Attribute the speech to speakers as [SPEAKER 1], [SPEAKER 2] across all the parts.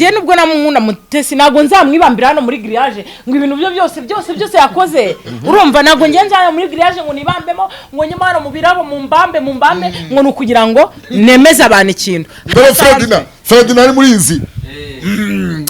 [SPEAKER 1] Njye nubwo namukunda Mutesi, ntabwo nzamwibambira hano muri grillage ngo ibintu byo byose byose byose yakoze. Urumva, ntabwo njye nzajya muri grillage ngo nibambemo, ngo nyuma hano mu birabo mu mbambe ngo ni ukugira ngo nemeze abantu ikintu.
[SPEAKER 2] Dore Ferdinand, Ferdinand ari muri izi.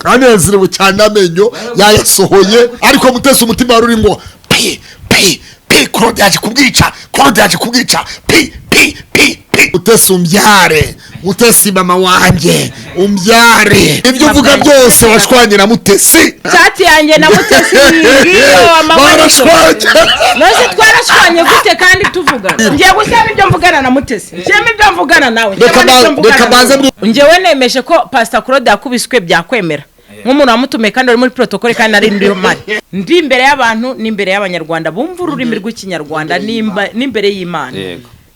[SPEAKER 2] Anezerewe cyane, amenyo yayasohoye, ariko Mutesi umutima wari uri ngo pi pi pi. Claude yaje kubwica, Claude yaje kubwica, pi pi pi pi. Mutesi umbyare, Mutesi mama wanjye umbyare, ibyo uvuga byose washwanye na Mutesi.
[SPEAKER 1] Chat yanjye na Mutesi ngiyo amanywa nijoro.
[SPEAKER 2] Barashwanye.
[SPEAKER 1] Nose twarashwanye gute kandi tuvugana? Ngiye gushyiramo ibyo mvugana na Mutesi, nshyiramo ibyo mvugana nawe,
[SPEAKER 2] Reka
[SPEAKER 1] nshyiramo n'ibyo mvugana
[SPEAKER 2] reka mbanze
[SPEAKER 1] nawe. Njyewe nemeje ko Pastor Claude yakubiswe, byakwemera nk'umuntu wamutumiye kandi wari muri protocole, kandi nari ndi mari ndi imbere y'abantu n'imbere y'Abanyarwanda bumva ururimi rw'Ikinyarwanda n'imbere y'Imana.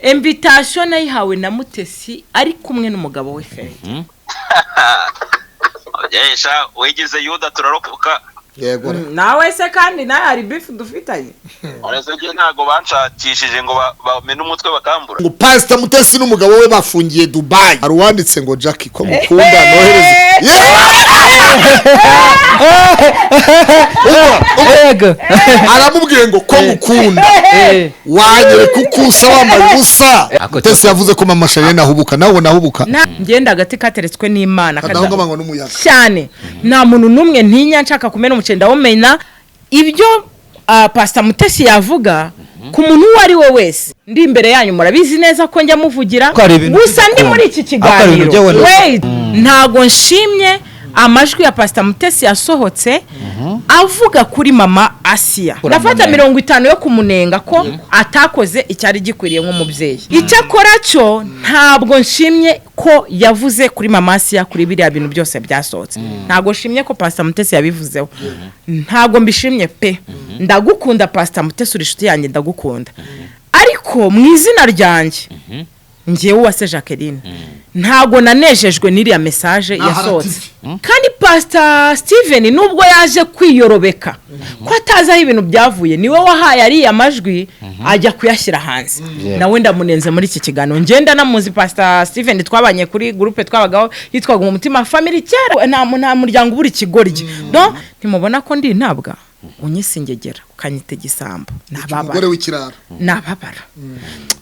[SPEAKER 1] Invitation nayihawe na Mutesi ari kumwe n'umugabo we Fred.
[SPEAKER 3] Yesha wigize Yuda turarokoka.
[SPEAKER 2] Yego.
[SPEAKER 1] Nawe se kandi nawe hari beef dufitanye?
[SPEAKER 3] Uretse njye ntabwo banshakishije ngo bamene umutwe bakambura.
[SPEAKER 2] Ngo Pastor Mutesi n'umugabo we bafungiye Dubai. Hari uwanditse ngo: "Jackie ko mukunda nohereze."
[SPEAKER 4] Yego.
[SPEAKER 2] Aramubwiye ngo: "Ko mukunda, wanyereka uko usa wambaye ubusa?" Mutesi yavuze ko mama Charlene ahubuka, nawe ubona ahubuka?
[SPEAKER 1] Ngenda agati kateretswe n'Imana
[SPEAKER 2] kadahungabanywa n'umuyaga.
[SPEAKER 1] Cyane, nta muntu n'umwe ntinya. Nshaka kumena umuceri ndawumena. Ibyo Pastor Mutesi yavuga ku muntu uwo ari we wese, ndi imbere yanyu murabizi neza ko njya muvugira.
[SPEAKER 4] Ko hari ibintu
[SPEAKER 1] Gusa ndi muri iki
[SPEAKER 4] Ariko hari ibintu
[SPEAKER 1] kiganiro,
[SPEAKER 4] byo wenda-
[SPEAKER 1] wait, ntago nshimye amajwi ya Pastor Mutesi yasohotse avuga kuri mama Asiya. Ndafata 50 yo kumunenga ko atakoze icyari gikwiriye nk'umubyeyi. Icyakora cyo ntabwo nshimye ko yavuze kuri mama Asiya, kuri biriya bintu byose byasohotse. Ntabwo nshimye ko Pastor Mutesi yabivuzeho, ntabwo mbishimye pe. Ndagukunda Pastor Mutesi, uri inshuti yanjye, ndagukunda, ariko mu izina ryanjye ngewe Uwase Jacqueline, ntabwo nanejejwe n'iriya message yasohotse. Kandi Pastor Steven, nubwo yaje kwiyorobeka ko atazi aho ibintu byavuye, niwe wahaye ariya majwi ajya kuyashyira hanze. Nawe ndamunenze muri iki kiganiro. Ngenda namuzi Pastor Steven, twabanye kuri groupe twabagaho yitwaga Umutima Family kera. Nta muryango ubura ikigoryi. No ntimubona ko ndi ntabwa unyise ingegera, ukanyita igisambo,
[SPEAKER 2] Umugore
[SPEAKER 1] nababara.
[SPEAKER 2] w'ikirara.
[SPEAKER 1] Nababara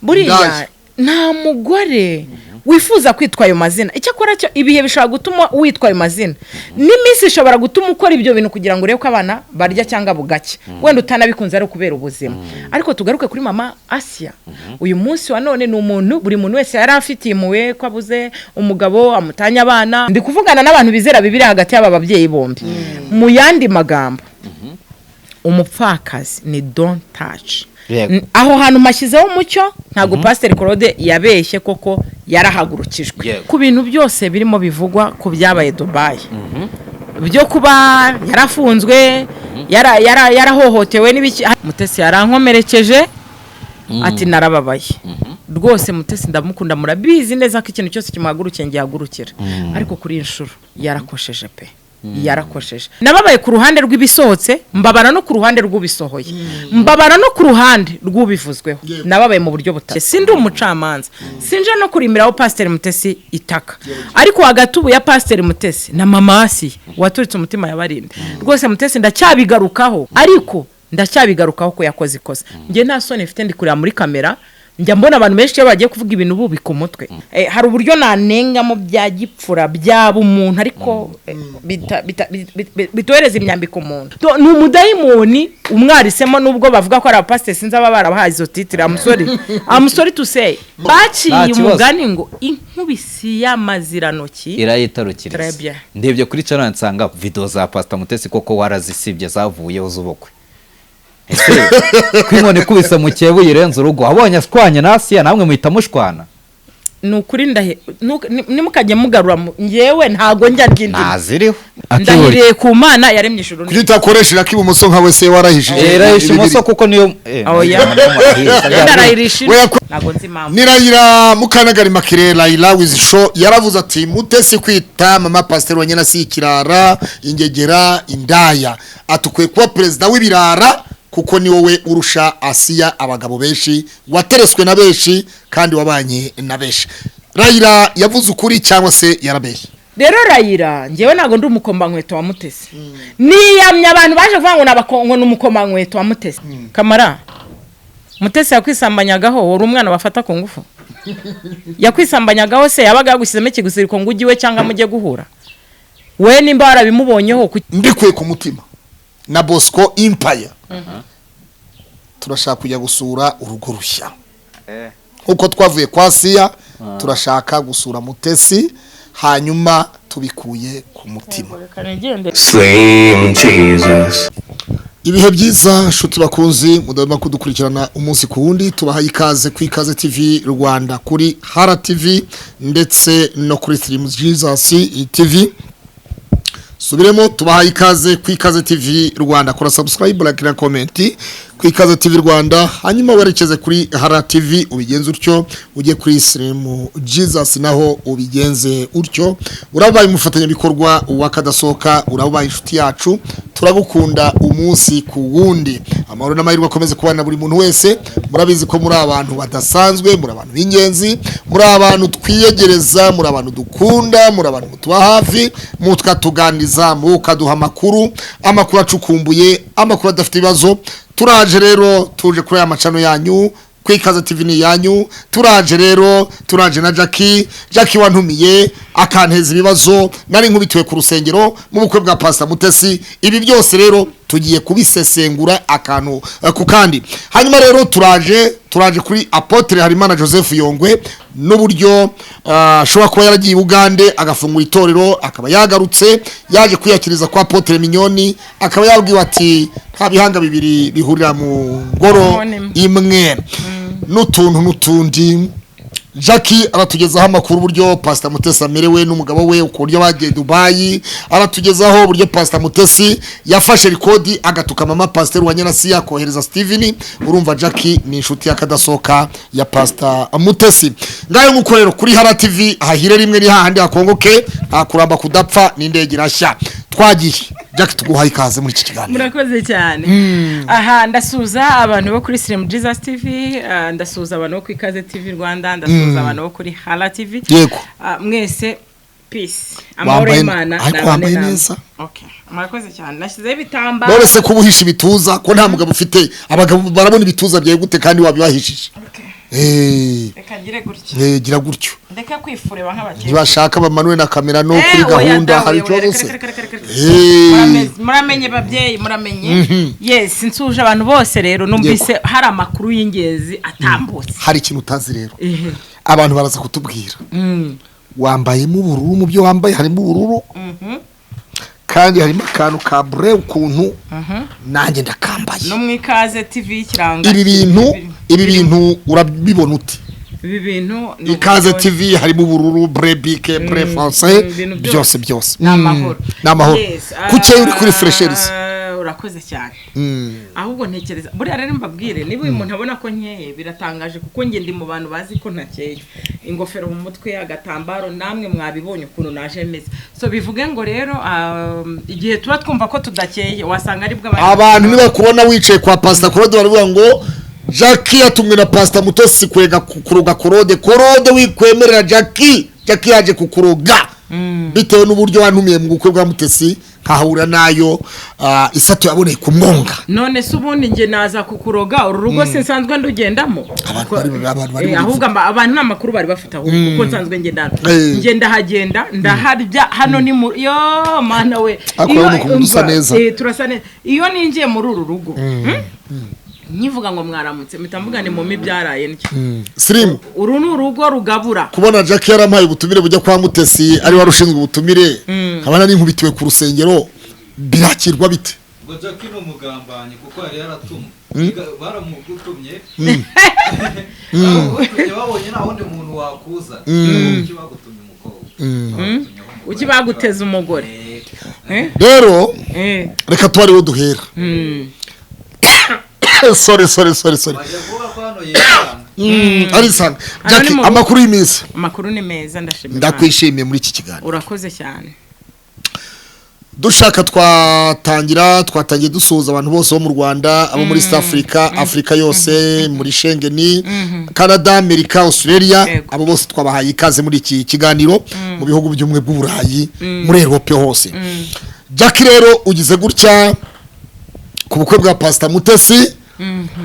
[SPEAKER 1] buriya.
[SPEAKER 2] Indaya.
[SPEAKER 1] Nta mugore wifuza kwitwa ayo mazina. Icyakora cyo ibihe bishobora gutuma witwa ayo mazina, n'iminsi ishobora gutuma ukora ibyo bintu kugira ngo urebe ko abana barya cyangwa bugacya, wenda utanabikunze ari ukubera ubuzima. Ariko tugaruke kuri mama Asiya. Uyu munsi wa none ni umuntu buri muntu wese yari afitiye impuhwe ko abuze umugabo, amutanye abana. Ndi kuvugana n'abantu bizera Bibiliya. Hagati y'aba babyeyi bombi, mu yandi magambo, umupfakazi ni don't touch. Aho hantu mashyizeho umucyo. Ntabwo Pasiteri Claude yabeshye, koko yarahagurukijwe ku bintu byose birimo bivugwa ku byabaye Dubai, byo kuba yarafunzwe, yarahohotewe n'ibiki. Mutesi yarankomerekeje, ati narababaye rwose. Mutesi ndamukunda, murabizi neza ko ikintu cyose kimuhagurukiye ngihagurukira, ariko kuri iyi nshuro yarakosheje pe, yarakosheje. Nababaye ku ruhande rw'ibisohotse, mbabara no ku ruhande rw'ubisohoye, mbabara no ku ruhande rw'ubivuzweho. Nababaye mu buryo butatu. Sindi umucamanza, sinje no kurimiraho Pasiteri Mutesi itaka, ariko hagati ubu ya Pasiteri Mutesi na mama Asiya waturitse umutima yabarinde rwose. Mutesi ndacyabigarukaho, ariko ndacyabigarukaho ko yakoze ikosa. Njye nta soni mfite, ndi kureba muri kamera. Njya mbona abantu benshi iyo bagiye kuvuga ibintu bubika umutwe. Hari uburyo nanengamo bya gipfura byaba umuntu, ariko bitohereza imyambiko umuntu. Ni umudayimoni umwarisemo, nubwo bavuga ko ari abapasiteri, sinzi aba barabahaye izo titre. I'm sorry to say, baciye
[SPEAKER 4] Nta kibazo.
[SPEAKER 1] umugani ngo inkubisi y'amazirantoki
[SPEAKER 4] irayitarukiriza.
[SPEAKER 1] Très bien.
[SPEAKER 4] Ndebye kuri channel nsanga video za Pastor Mutesi koko warazisibye, zavuyeho z'ubukwe. Ese ko inkoni ikubise mu cyebu yirenze urugo, abonye ashwanye na Asiya, namwe muhita mushwana?
[SPEAKER 1] Ni ukuri ndahe nimukajya mugarura njyewe ntago njya ndya indimi.
[SPEAKER 4] Ntaziriho.
[SPEAKER 1] Ndahiriye ku Mana yaremye ijuru.
[SPEAKER 2] Kuki utakoresha ak'ibumoso nka wese warahishije?
[SPEAKER 4] Irahisha imoso kuko niyo
[SPEAKER 1] Oya. Ndarahirisha. Ntago nzi impamvu.
[SPEAKER 2] Nirayira Mukanagari Makire, Rayira with show, yaravuze ati: "Mutesi kwita mama pasiteri wenyine si ikirara, ingegera, indaya, atukwiye kuba perezida w'ibirara kuko ni wowe urusha Asiya abagabo benshi, watereswe na benshi kandi wabanye na benshi." Rayira yavuze ukuri cyangwa se yarabeshye?
[SPEAKER 1] Rero Rayira, ngewe ntabwo ndi umukombankweto wa Mutesi. Niyamye abantu baje kuvuga ngo ngo ni umukombankweto wa Mutesi. Kamara Mutesi yakwisambanyagaho, wari umwana bafata ku ngufu? Yakwisambanyagaho se yabaga yagushyizemo ikigusiriko ngo ujye iwe cyangwa mujye guhura? We nimba warabimubonyeho
[SPEAKER 2] Mbikuye ku mutima na Bosco Empire, turashaka kujya gusura urugo rushya nkuko twavuye kwa Siya. Turashaka gusura Mutesi, hanyuma tubikuye ku mutima.
[SPEAKER 5] Slim Jesus.
[SPEAKER 2] Ibihe byiza, nshuti bakunzi mudahwema kudukurikirana umunsi ku wundi. Tubahaye ikaze ku Ikaze TV Rwanda, kuri Hara TV ndetse no kuri Slim Jesus TV. Subiremo, tubahaye ikaze ku Ikaze TV Rwanda. Kora subscribe, like na comment ku Ikaze TV Rwanda, hanyuma werekeze kuri Hara TV ubigenze utyo, ujye kuri Slim Jesus naho ubigenze utyo. Urabaye umufatanyabikorwa w'akadasohoka, urabaye inshuti yacu, turagukunda umunsi ku wundi. Amahoro n'amahirwe akomeze kubana buri muntu wese. Murabizi ko muri abantu badasanzwe, muri abantu b'ingenzi, muri abantu twiyegereza, muri abantu dukunda, muri abantu mutuba hafi, mukatuganiriza, mukaduha amakuru, amakuru acukumbuye, amakuru adafite ibibazo. Turaje rero, tuje kuri aya macano yanyu, ku Ikaze TV ni yanyu. Turaje rero, turaje na Jackie. Jackie wantumiye akanteza ibibazo, nari nkubitiwe ku rusengero mu bukwe bwa Pastor Mutesi. Ibi byose rero tugiye kubisesengura akantu ku kandi. Hanyuma rero turaje kuri Apotre Harimana Joseph Yongwe n'uburyo ashobora kuba yaragiye i Bugande agafungura itorero, akaba yagarutse yaje kwiyakiriza kwa Apotre Mignoni, akaba yabwiwe ati nta bihanga bibiri bihurira mu ngoro imwe, n'utuntu n'utundi. Jackie aratugezaho amakuru uburyo Pastor Mutesi amerewe n'umugabo we, ku buryo bagiye Dubai. Aratugezaho uburyo Pastor Mutesi yafashe record agatuka mama Pastor wa Nyarasiya, kohereza Steven. Urumva Jackie ni inshuti yakadasohoka ya Pastor Mutesi. Ngayo nguko rero, kuri Hara TV hahire rimwe ni hahandi hakongoke, nta kuramba kudapfa n'indege irashya. Twagiye. Jackie, tuguhaye ikaze muri iki kiganiro.
[SPEAKER 1] Murakoze cyane. Aha ndasuhuza abantu bo kuri Slim Jesus TV, ndasuhuza abantu bo ku Ikaze TV Rwanda, ndasuhuza abantu bo kuri Hala TV. Mwese peace, amahoro y'Imana
[SPEAKER 2] Ariko
[SPEAKER 1] nabane
[SPEAKER 2] wambaye
[SPEAKER 1] namwe.
[SPEAKER 2] neza.
[SPEAKER 1] Okay, murakoze cyane, nashyizeho ibitambaro.
[SPEAKER 2] None se kuba uhisha ibituza, ko nta mugabo ufite, abagabo barabona ibituza byawe gute kandi wabibahishije?
[SPEAKER 1] Okay.
[SPEAKER 2] Eh,
[SPEAKER 1] Reka ngire gutya.
[SPEAKER 2] Eh, gira gutyo.
[SPEAKER 1] Ndeke kwifureba nk'abakecuru.
[SPEAKER 2] Ntibashaka bamanure na kamera no kuri
[SPEAKER 1] Eh, oya
[SPEAKER 2] gahunda
[SPEAKER 1] da,
[SPEAKER 2] hari
[SPEAKER 1] oya, oya,
[SPEAKER 2] ikibazo
[SPEAKER 1] reka,
[SPEAKER 2] se?
[SPEAKER 1] reka, reka, reka, reka.
[SPEAKER 2] Eh.
[SPEAKER 1] Muramenye babyeyi, muramenye. Yes, nsuje abantu bose. Rero numvise hari amakuru y'ingenzi atambutse.
[SPEAKER 2] Hari ikintu utazi rero.
[SPEAKER 1] Ehe.
[SPEAKER 2] Abantu baraza kutubwira. Wambayemo ubururu, mu byo wambaye harimo ubururu kandi harimo akantu ka bleu ukuntu, nanjye ndakambaye.
[SPEAKER 1] No mu Ikaze TV y'ikiranga.
[SPEAKER 2] Ibi bintu urabibona ute?
[SPEAKER 1] Ibi bintu ni
[SPEAKER 2] Ikaze
[SPEAKER 1] uburyohe.
[SPEAKER 2] TV harimo ubururu, bleu bic, bleu foncé.
[SPEAKER 1] Ibintu
[SPEAKER 2] Byose byose.
[SPEAKER 1] Ni amahoro.
[SPEAKER 2] Ni amahoro.
[SPEAKER 1] Yes,
[SPEAKER 2] Kuki uri kuri fresheries?
[SPEAKER 1] Urakoze cyane. Ahubwo ntekereza buriya rero mbabwire, niba uyu muntu abona ko nkeye biratangaje, kuko njye ndi mu bantu bazi ko ntakeye. Ingofero mu mutwe, agatambaro, namwe mwabibonye ukuntu naje meze. So bivuge ngo rero igihe tuba twumva ko tudakeye, wasanga aribwo
[SPEAKER 2] Abantu nibakubona wicaye kwa Pastor Claude baravuga ngo Jackie yatumwe na Pastor Mutesi kwega kuroga Claude. Claude, wikwemerera Jackie. Jackie yaje kukuroga bitewe n'uburyo wantumiye mu bukwe bwa Mutesi nkahahura nayo, isato yaboneye ku mwonga.
[SPEAKER 1] None se ubundi njye naza kukuroga? Uru rugo sinsanzwe ndugendamo.
[SPEAKER 2] Abantu bari
[SPEAKER 1] Ahubwo abantu nta makuru bari bafite, ahubwo kuko nsanzwe ngenda njye ndahagenda, ndaharya. Hano ni mu yo mana we.
[SPEAKER 2] Ariko urabona ukuntu dusa neza.
[SPEAKER 1] Turasa neza. Iyo ninjiye muri uru rugo, nkivuga ngo mwaramutse, mpita mvuga ni mumi byaraye ndya.
[SPEAKER 2] Sirimu.
[SPEAKER 1] Uru ni urugo rugabura.
[SPEAKER 2] Kubona Jackie yarampaye ubutumire bujya kwa Mutesi, ari wari ushinzwe ubutumire, nkaba nari nkubitiwe ku rusengero, birakirwa bite?
[SPEAKER 4] Ngo Jackie ni umugambanyi kuko yari yaratumwe. Baramugutumye, baramugutumye, babonye nta wundi muntu wakuza. Kuki bagutumye umukobwa? Bagutumyeho umugore.
[SPEAKER 1] Uki baguteza umugore? Eh?
[SPEAKER 2] Rero reka tuba ariwo duhera. Sorry, sorry, sorry, sorry.
[SPEAKER 4] Bajya kuvuga ko hano yisanga.
[SPEAKER 2] Arisanga.
[SPEAKER 1] Hano ni
[SPEAKER 2] Jackie,
[SPEAKER 1] mu rugo.
[SPEAKER 2] amakuru y'iminsi?
[SPEAKER 1] Amakuru ni meza, ndashima Imana.
[SPEAKER 2] Ndakwishimiye muri iki kiganiro.
[SPEAKER 1] Urakoze cyane.
[SPEAKER 2] Dushaka twatangira, twatangiye dusuhuza abantu bose bo mu Rwanda, abo muri East Africa, Africa yose, muri Schengen, Canada, America, Australia.
[SPEAKER 1] Yego.
[SPEAKER 2] Abo bose twabahaye ikaze muri iki kiganiro. Mu bihugu by'ubumwe bw'Uburayi, muri Europe hose. Jackie rero, ugize gutya ku bukwe bwa Pastor Mutesi,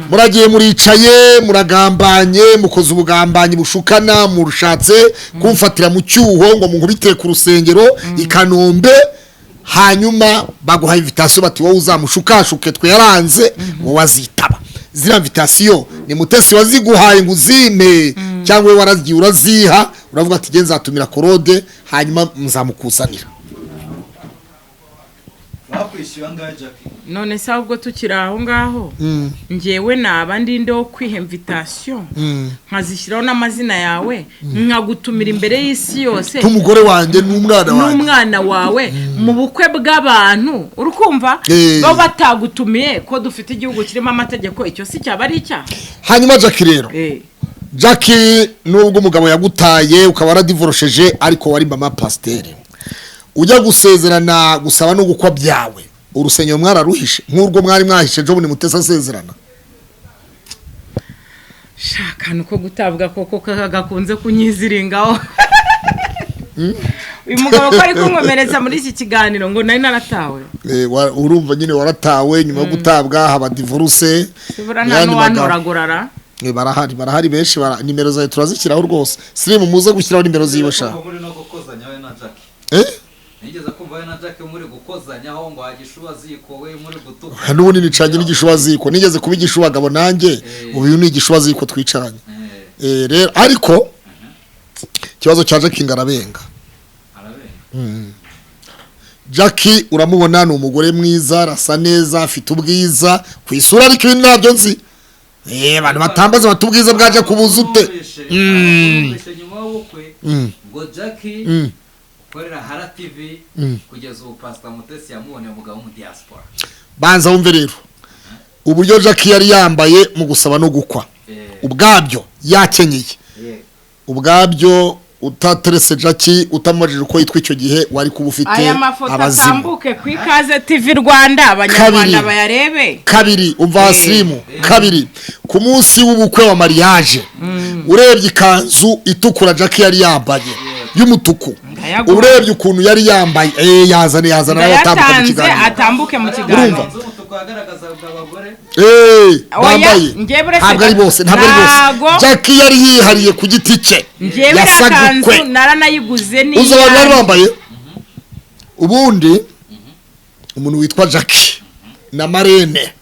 [SPEAKER 2] muragiye, muricaye, muragambanye, mukoze ubugambanyi bushukana, murushatse kumfatira mu cyuho ngo munkubite ku rusengero i Kanombe. Hanyuma baguha invitation, bati: "Wowe uzamushukashuke, twe yaranze, wowe azitaba." Ziriya invitation ni Mutesi waziguhaye ngo uzime, cyangwa we waragiye uraziha, uravuga ati: "Nge nzatumira Claude, hanyuma nzamukuzanira"?
[SPEAKER 4] Bakwishyuye angahe, Jackie?
[SPEAKER 1] None se ahubwo tukiri aho ngaho, ngewe naba ndinde wo kwiha invitation, nkazishyiraho n'amazina yawe, nkagutumira imbere y'isi yose
[SPEAKER 2] nk'umugore wanjye n'umwana wanjye
[SPEAKER 1] n'umwana wawe mu bukwe bw'abantu, urukumva? Bo batagutumiye, ko dufite igihugu kirimo amategeko, icyo si cyaba ari icyaha?
[SPEAKER 2] Hanyuma Jackie rero, Jackie, nubwo umugabo yagutaye ukaba waradivorosheje, ariko wari mama pasiteri, ujya gusezerana, gusaba no gukwa byawe, urusengero mwararuhishe nk'urwo mwari mwahishe ejo bundi Mutesi asezerana?
[SPEAKER 1] Sha, akantu ko gutabwa koko gakunze kunyiziringaho. Uyu mugabo ko ari kunkomeretsa muri iki kiganiro ngo nari naratawe.
[SPEAKER 2] Urumva nyine waratawe, nyuma yo gutabwa haba divorce.
[SPEAKER 1] Sibura
[SPEAKER 2] Mu
[SPEAKER 1] nta
[SPEAKER 2] yandi magambo.
[SPEAKER 1] n'uwantoragurara.
[SPEAKER 2] Barahari, barahari benshi, nimero zawe turazishyiraho rwose. Sirimu, muze gushyiraho nimero ziwe sha.
[SPEAKER 4] Muri no gukozanya we na Jackie.
[SPEAKER 2] Eh?
[SPEAKER 4] Nigeze kumva we na Jackie muri gukozanyaho ngo hagishuba ziko, we muri gutuka.
[SPEAKER 2] N'ubundi nicanye n'igishubaziko, nigeze kuba igishubagabo nanjye, ubu uyu ni igishubaziko twicaranye. Rero ariko ikibazo cya Jackie, ngarabenga.
[SPEAKER 4] Arabenga.
[SPEAKER 2] Jackie uramubona, ni umugore mwiza, arasa neza, afite ubwiza ku isura, ariko ibi ntabyo nzi. Abantu batambaza bati: "Ubwiza bwaje kubuza ute?"
[SPEAKER 4] Numvise nyuma y'ubukwe ngo Jackie ukorera Hara TV, kugeza ubu Pastor Mutesi yamuboneye umugabo wo mu diaspora.
[SPEAKER 2] Banza wumve rero uburyo Jackie yari yambaye mu gusaba no gukwa. Ubwabyo yakenyeye, ubwabyo utaterese Jackie, utamubajije uko yitwa icyo gihe, wari kuba ufite
[SPEAKER 1] Aya mafoto
[SPEAKER 2] abazimu.
[SPEAKER 1] atambuke ku Ikaze TV Rwanda, Abanyarwanda
[SPEAKER 2] Kabiri.
[SPEAKER 1] bayarebe.
[SPEAKER 2] Kabiri, umva wasirimu, kabiri, ku munsi w'ubukwe wa mariage, urebye ikanzu itukura Jackie yari yambaye y'umutuku,
[SPEAKER 1] Ndayaguha.
[SPEAKER 2] urebye ukuntu yari yambaye, yazana yazana abatambuka mu
[SPEAKER 1] Ndayatanze,
[SPEAKER 2] kiganiro.
[SPEAKER 1] atambuke mu kiganiro.
[SPEAKER 2] Urumva?
[SPEAKER 4] Z'umutuku yagaragazaga abagore.
[SPEAKER 1] Oya,
[SPEAKER 2] Bambaye
[SPEAKER 1] njyewe uretse
[SPEAKER 2] ntabwo ari bose, ntabwo ari bose. Jackie yari yihariye ku giti cye.
[SPEAKER 1] Njyewe iriya
[SPEAKER 2] Yasaga
[SPEAKER 1] kanzu
[SPEAKER 2] ukwe.
[SPEAKER 1] naranayiguze. Ni
[SPEAKER 2] Uzi abantu bari
[SPEAKER 1] iyanjye.
[SPEAKER 2] bambaye? Ubundi umuntu witwa Jackie na marraine,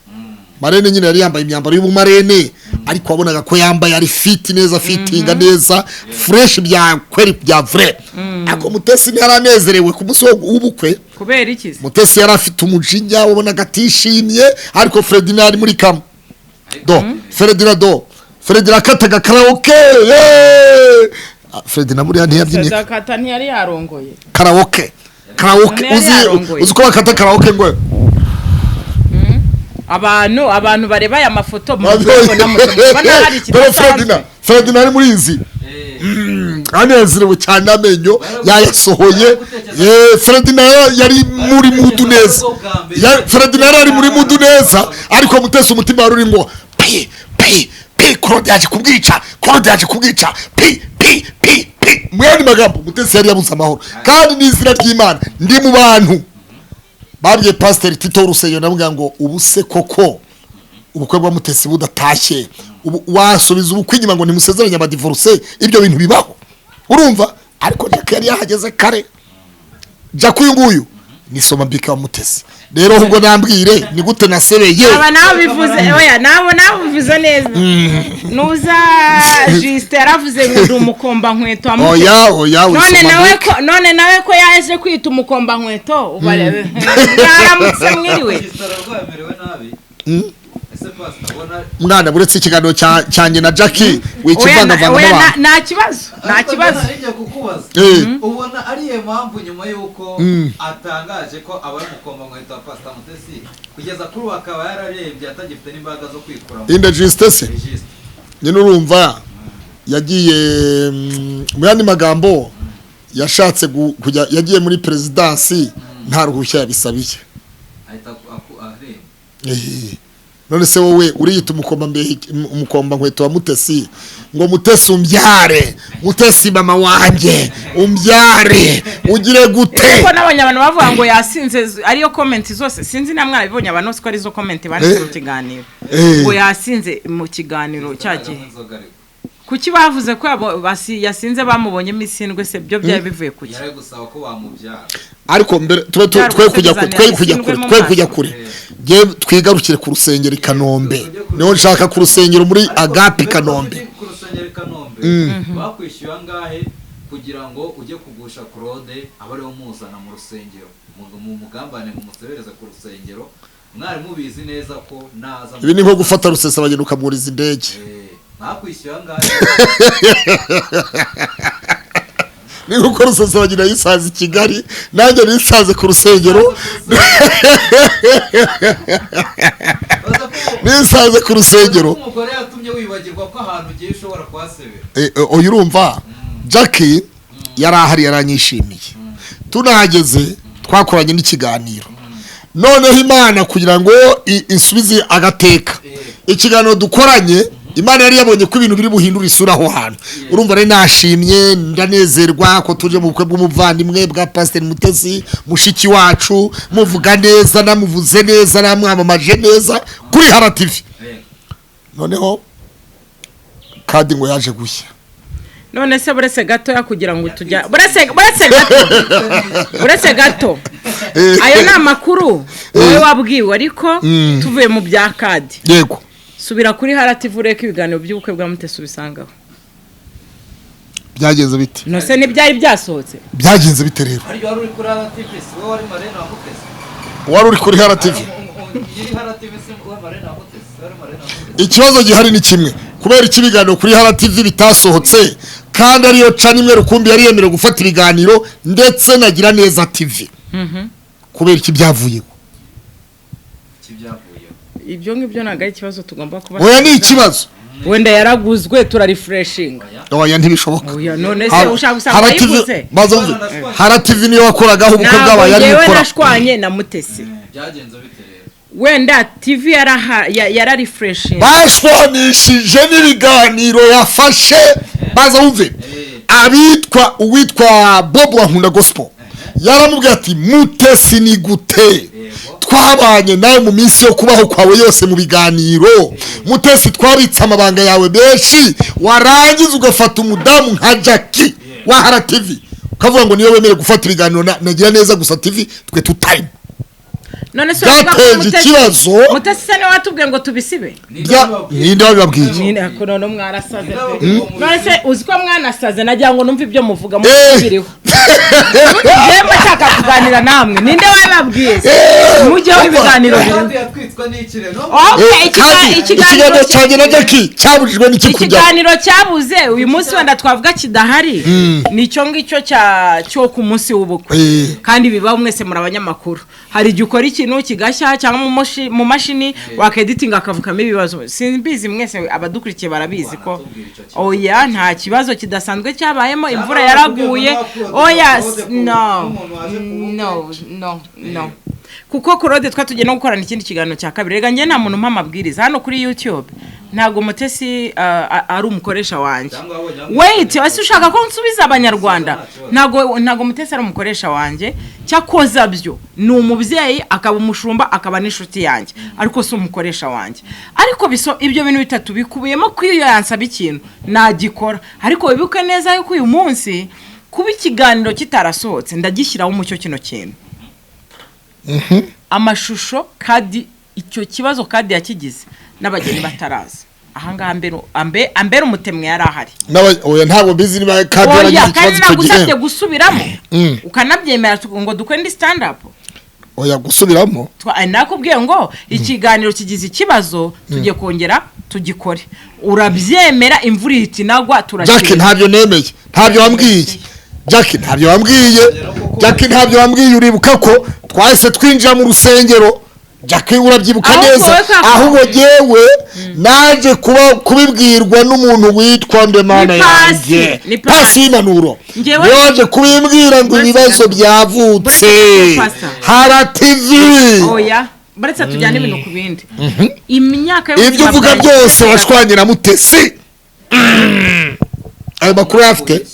[SPEAKER 2] marraine nyine yari yambaye imyambaro y'ubumarraine, ariko wabonaga ko yambaye ari fit neza, fitinga neza, fresh bya kweri, bya vrai. Ariko Mutesi ntiyaranezerewe ku munsi w'ubukwe.
[SPEAKER 1] Kubera iki se?
[SPEAKER 2] Mutesi yari afite umujinya, wabonaga atishimye, ariko Ferdinand ari muri kamwe do Ferdinand, do Ferdinand akataga karaoke, yeee! Ah, Ferdinand buriya ntiyabyinnye.
[SPEAKER 1] Sadakata ntiyari yarongoye.
[SPEAKER 2] Karaoke, karaoke.
[SPEAKER 1] Ntiyari
[SPEAKER 2] Uzi
[SPEAKER 1] yarongoye.
[SPEAKER 2] uzi ko bakata karaoke ngo
[SPEAKER 1] Abantu bareba aya mafoto mubona mubona hari
[SPEAKER 2] Dore
[SPEAKER 1] ikidasanzwe.
[SPEAKER 2] Ferdinand, Ferdinand ari muri izi, anezerewe cyane, amenyo yayasohoye. Ferdinand yari muri mood neza. Ferdinand yari muri mood neza, ariko Mutesi umutima wari uri ngo pi pi pi, Claude yaje kubwica, Claude yaje kubwica, pi pi pi pi. Mu yandi magambo, Mutesi yari yabuze amahoro. Kandi n'izina ry'Imana, ndi mu bantu babwiye Pasiteri Tito Ruseyo, ndamubwira ngo: "Ubu se koko ubukwe bwa Mutesi budatashye, ubu wasubiza ubukwe inyuma ngo ntimusezeranye abadivorce? Ibyo bintu bibaho?" Urumva, ariko Jack yari yahageze kare. Jack uyu nguyu ni soma mbika wa Mutesi. Rero ahubwo nambwire ni gute nasebeye?
[SPEAKER 1] Aba nawe bivuze, oya, nawe bivuze neza. Nuza Justin yaravuze ngo ndi umukomba nkweto wa Mutesi.
[SPEAKER 2] Oya, oya.
[SPEAKER 1] None
[SPEAKER 2] Wisoma
[SPEAKER 1] nawe
[SPEAKER 2] mbika.
[SPEAKER 1] ko none nawe ko yaje kwita umukomba nkweto, ubarebe mwaramutse, mwiriwe.
[SPEAKER 4] Rwamerewe nabi. Ese Pastor, ubona
[SPEAKER 2] Mwana, buretse ikiganiro cyanjye na Jackie,
[SPEAKER 1] Oya,
[SPEAKER 2] wikivangavanga
[SPEAKER 1] oya,
[SPEAKER 2] n'abantu.
[SPEAKER 1] nta kibazo, nta
[SPEAKER 4] Ariko
[SPEAKER 1] kibazo.
[SPEAKER 4] njye ngiye kukubaza, ubona ari iyo mpamvu nyuma y'uko atangaje ko abaye umukomba nkweto wa Pastor Mutesi, kugeza kuri ubu akaba yararembye, atagifite n'imbaraga zo kwikura mu
[SPEAKER 2] Inde, Justin se?
[SPEAKER 4] Registre.
[SPEAKER 2] Nyine urumva yagiye, mu yandi magambo yashatse kujya, yagiye muri perezidansi nta ruhushya yabisabiye.
[SPEAKER 4] Ahita aremba.
[SPEAKER 2] None se wowe uriyita umukomba nkweto wa Mutesi, ngo Mutesi umbyare, Mutesi mama wanjye umbyare, ugire gute?
[SPEAKER 1] Kuko n'abanyabana bavuga ngo yasinze, ariyo comment zose, sinzi na mwarabibonye abantu bose ko arizo comment banditse mu kiganiro, ngo yasinze mu kiganiro cya gihe. Kuki bavuze ko yasinze bamubonyemo isindwe se? Byo byari bivuye kuki?
[SPEAKER 4] Yari gusaba ko bamubyara.
[SPEAKER 2] Ariko mbere tube twe kujya kure, twigarukire ku rusengero i Kanombe. Niho nshaka, ku rusengero muri Agape Kanombe.
[SPEAKER 4] Ku rusengero i Kanombe bakwishyuye angahe kugira ngo ujye kugusha Claude abe ariwe muzana mu rusengero, mu mugambane mumusebereze ku rusengero, mwari mubizi neza ko naza?
[SPEAKER 2] Ibi ni nko gufata Rusesabagina ukamwuriza indege.
[SPEAKER 4] Bakwishyuye angahe?
[SPEAKER 2] Ni nkuko Rusesabagina yisaze i Kigali, nanjye nisaze ku rusengero, nisaze ku rusengero.
[SPEAKER 4] Umugore yatumye wibagirwa ko ahantu ugiye ushobora kuhasebera.
[SPEAKER 2] Oya, urumva Jackie yari ahari, yaranyishimiye, tunahageze twakoranye n'ikiganiro. Noneho Imana kugira ngo isubize agateka ikiganiro dukoranye, Imana yari yabonye ko ibintu biri buhindura isura aho hantu. Urumva rero nashimye, ndanezerwa ko tuje mu bukwe bw'umuvandimwe bwa Pastor Mutesi, mushiki wacu, muvuga neza, namuvuze neza, namwamamaje neza kuri Hara TV. Noneho kandi ngo yaje gushya.
[SPEAKER 1] None se buretse gato kugira ngo tujya buretse gato ayo ni amakuru wowe wabwiwe, ariko tuvuye mu bya kadi.
[SPEAKER 2] Yego,
[SPEAKER 1] subira kuri Hara TV ureke ibiganiro by'ubukwe bwa Mutesi ubisangaho.
[SPEAKER 2] Byagenze bite?
[SPEAKER 1] Nose ntibyari byasohotse?
[SPEAKER 2] Byagenze bite rero?
[SPEAKER 4] Wari uri kuri Hara TV, si wowe wari marene wa Mutesi?
[SPEAKER 2] Wari uri kuri Hara TV. Ikibazo gihari ni kimwe, kubera iki ibiganiro kuri Hara TV bitasohotse kandi ariyo cana imwe rukumbi yari yemerewe gufata ibiganiro ndetse na Giraneza TV? Kubera iki byavuyeho?
[SPEAKER 1] Ibyo ngibyo ntabwo ari ikibazo tugomba kuba.
[SPEAKER 2] Oya, ni ikibazo.
[SPEAKER 1] Wenda yaraguzwe, turarefreshinga.
[SPEAKER 2] Oya, ntibishoboka.
[SPEAKER 1] Oya, none se ushaka gusanga yayiguze?
[SPEAKER 2] Hara TV niyo wakoragaho ubukwe bwabaye ari
[SPEAKER 1] gukora. Nashwanye na Mutesi.
[SPEAKER 4] Byagenze bite rero?
[SPEAKER 1] Wenda TV yararefreshinga.
[SPEAKER 2] Bashwanishije n'ibiganiro yafashe, baza wumve. Abitwa uwitwa Bob wa Nkunda Gospel yaramubwiye ati Mutesi ni gute twabanye nawe mu minsi yo kubaho kwawe yose mu biganiro, Mutesi twabitse amabanga yawe menshi, warangiza ugafata umudamu nka Jackie wa Hara TV ukavuga ngo niyo wemere gufata ibiganiro nagira neza gusa TV twe tutarimo.
[SPEAKER 1] None se
[SPEAKER 2] byateje ikibazo.
[SPEAKER 1] Mutesi se niwe watubwiye ngo tubisibe?
[SPEAKER 2] Ninde wabibabwiye?
[SPEAKER 1] Ninde none mwarasaze pe. None se uzi ko mwanasaze, nagira ngo numve ibyo muvuga mubiriho. Njyewe nshaka kuganira namwe, ninde wabibabwiye? Mujyeho ibiganiro
[SPEAKER 2] Ikiganiro cyanjye na Jackie cyabujijwe n'iki kujya?
[SPEAKER 1] Ikiganiro cyabuze uyu munsi wenda twavuga kidahari nicyo ngicyo cyo ku munsi w'ubukwe, kandi biba mwese muri abanyamakuru. Hari igihe ukora ikintu kigashya cyangwa mu mashini wakeditinga akavukamo ibibazo. Simbizi, mwese abadukurikiye barabizi ko oya nta kibazo kidasanzwe cyabayemo, imvura yaraguye. Oya, no no no no, kuko Claude twatugiye no gukorana ikindi kiganiro cya kabiri. Rega njye nta muntu umpa amabwiriza hano kuri YouTube, ntabwo Mutesi ari umukoresha wanjye. Wait, ese ushaka ko nsubiza abanyarwanda? Ntabwo Mutesi ari umukoresha wanjye, cyakoza byo ni umubyeyi, akaba umushumba, akaba n'inshuti yanjye, ariko si umukoresha wanjye. Ariko ibyo bintu bitatu bikubiyemo ko iyo yansaba ikintu nagikora. Ariko wibuke neza yuko uyu munsi kuba ikiganiro kitarasohotse ndagishyiraho umucyo kino kintu. Amashusho kadi icyo kibazo kadi yakigize n'abageni bataraza ahangaha ambere umutemwe yari ahari.
[SPEAKER 2] Oya, ntabwo bizi niba kadi yaragize ikibazo icyo gihe.
[SPEAKER 1] Nagusabye gusubiramo ukanabyemera ngo dukore indi stand up.
[SPEAKER 2] Oya, gusubiramo
[SPEAKER 1] nakubwiye ngo ikiganiro kigize ikibazo tugiye kongera tugikore, urabyemera? Imvura ihita inagwa turakira.
[SPEAKER 2] Jackie ntabyo nemeye, ntabyo wambwiye. Jackie ntabyo wambwiye. Jackie ntabyo wambwiye. Uribuka ko twahise twinjira mu rusengero Jackie, urabyibuka neza. Ahubwo jewe naje kuba kubibwirwa n'umuntu witwa Ndemana yanjye Pasi y'Impanuro, yaje kubimbwira ngo ibibazo byavutse Hara TV.
[SPEAKER 1] Oya, Baretse tujyane ibintu ku bindi. Imyaka
[SPEAKER 2] Ibyo
[SPEAKER 1] y'ubuzima
[SPEAKER 2] uvuga
[SPEAKER 1] bwanjye-
[SPEAKER 2] byose, washwanye na Mutesi, ayo makuru ayafite?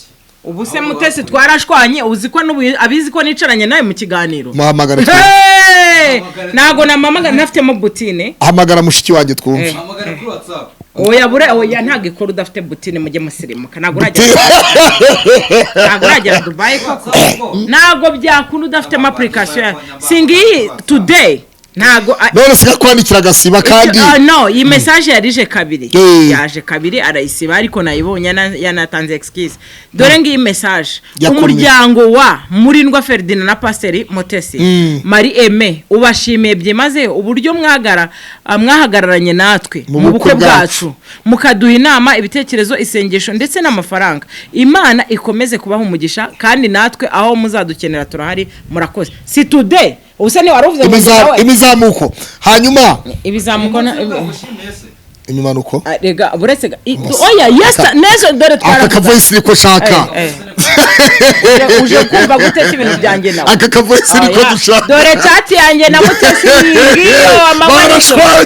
[SPEAKER 1] Ubu se Mutesi twarashwanye? Uzi ko n'ubu abizi ko nicaranye nawe mu kiganiro.
[SPEAKER 2] Muhamagara twumve.
[SPEAKER 1] Hey! Ntago namamagara ntafitemo butine.
[SPEAKER 2] Hamagara mushiki wanjye twumve.
[SPEAKER 4] Hamagara kuri WhatsApp.
[SPEAKER 1] Oya, bure, oya, ntabwo ikora udafite butine. Mujye musirimuka, ntabwo uragera Dubai koko. Ntabwo byakunda udafitemo application ya singiyi today, ntabwo
[SPEAKER 2] None se kwandikira agasiba kandi?
[SPEAKER 1] Ah, no, iyi message yarije kabiri.
[SPEAKER 2] Eh.
[SPEAKER 1] Yaje kabiri arayisiba, ariko nayibonye, yanatanze excuse. Dore ngiyi message.
[SPEAKER 2] Yakumye.
[SPEAKER 1] Umuryango wa Murindwa Ferdinand na Pasiteri Mutesi Marie Aime ubashimiye byimazeyo uburyo mwahagararanye natwe
[SPEAKER 2] mu
[SPEAKER 1] mu bukwe
[SPEAKER 2] bukwe bwacu.
[SPEAKER 1] bwacu, mukaduha inama, ibitekerezo, isengesho ndetse n'amafaranga. Imana ikomeze kubaha umugisha, kandi natwe aho muzadukenera turahari. Murakoze. Si today, ubu se ntiwari uvuze ngo nawe
[SPEAKER 2] Imizamuko hanyuma.
[SPEAKER 1] Ibizamuko
[SPEAKER 4] Gushimiye se?
[SPEAKER 2] Imimanuko.
[SPEAKER 1] Ah, rega buretse oya, yes, nejo dore
[SPEAKER 2] Aka
[SPEAKER 1] twaravuga.
[SPEAKER 2] Kavoice niko shaka.
[SPEAKER 1] Eh, eh. Uje kumva gute se ibintu byanjye nawe?
[SPEAKER 2] Aka kavoice niko
[SPEAKER 1] Oya,
[SPEAKER 2] dushaka.
[SPEAKER 1] Dore chat yanjye na Mutesi ngiyo amabarizo.
[SPEAKER 2] Barashwanye.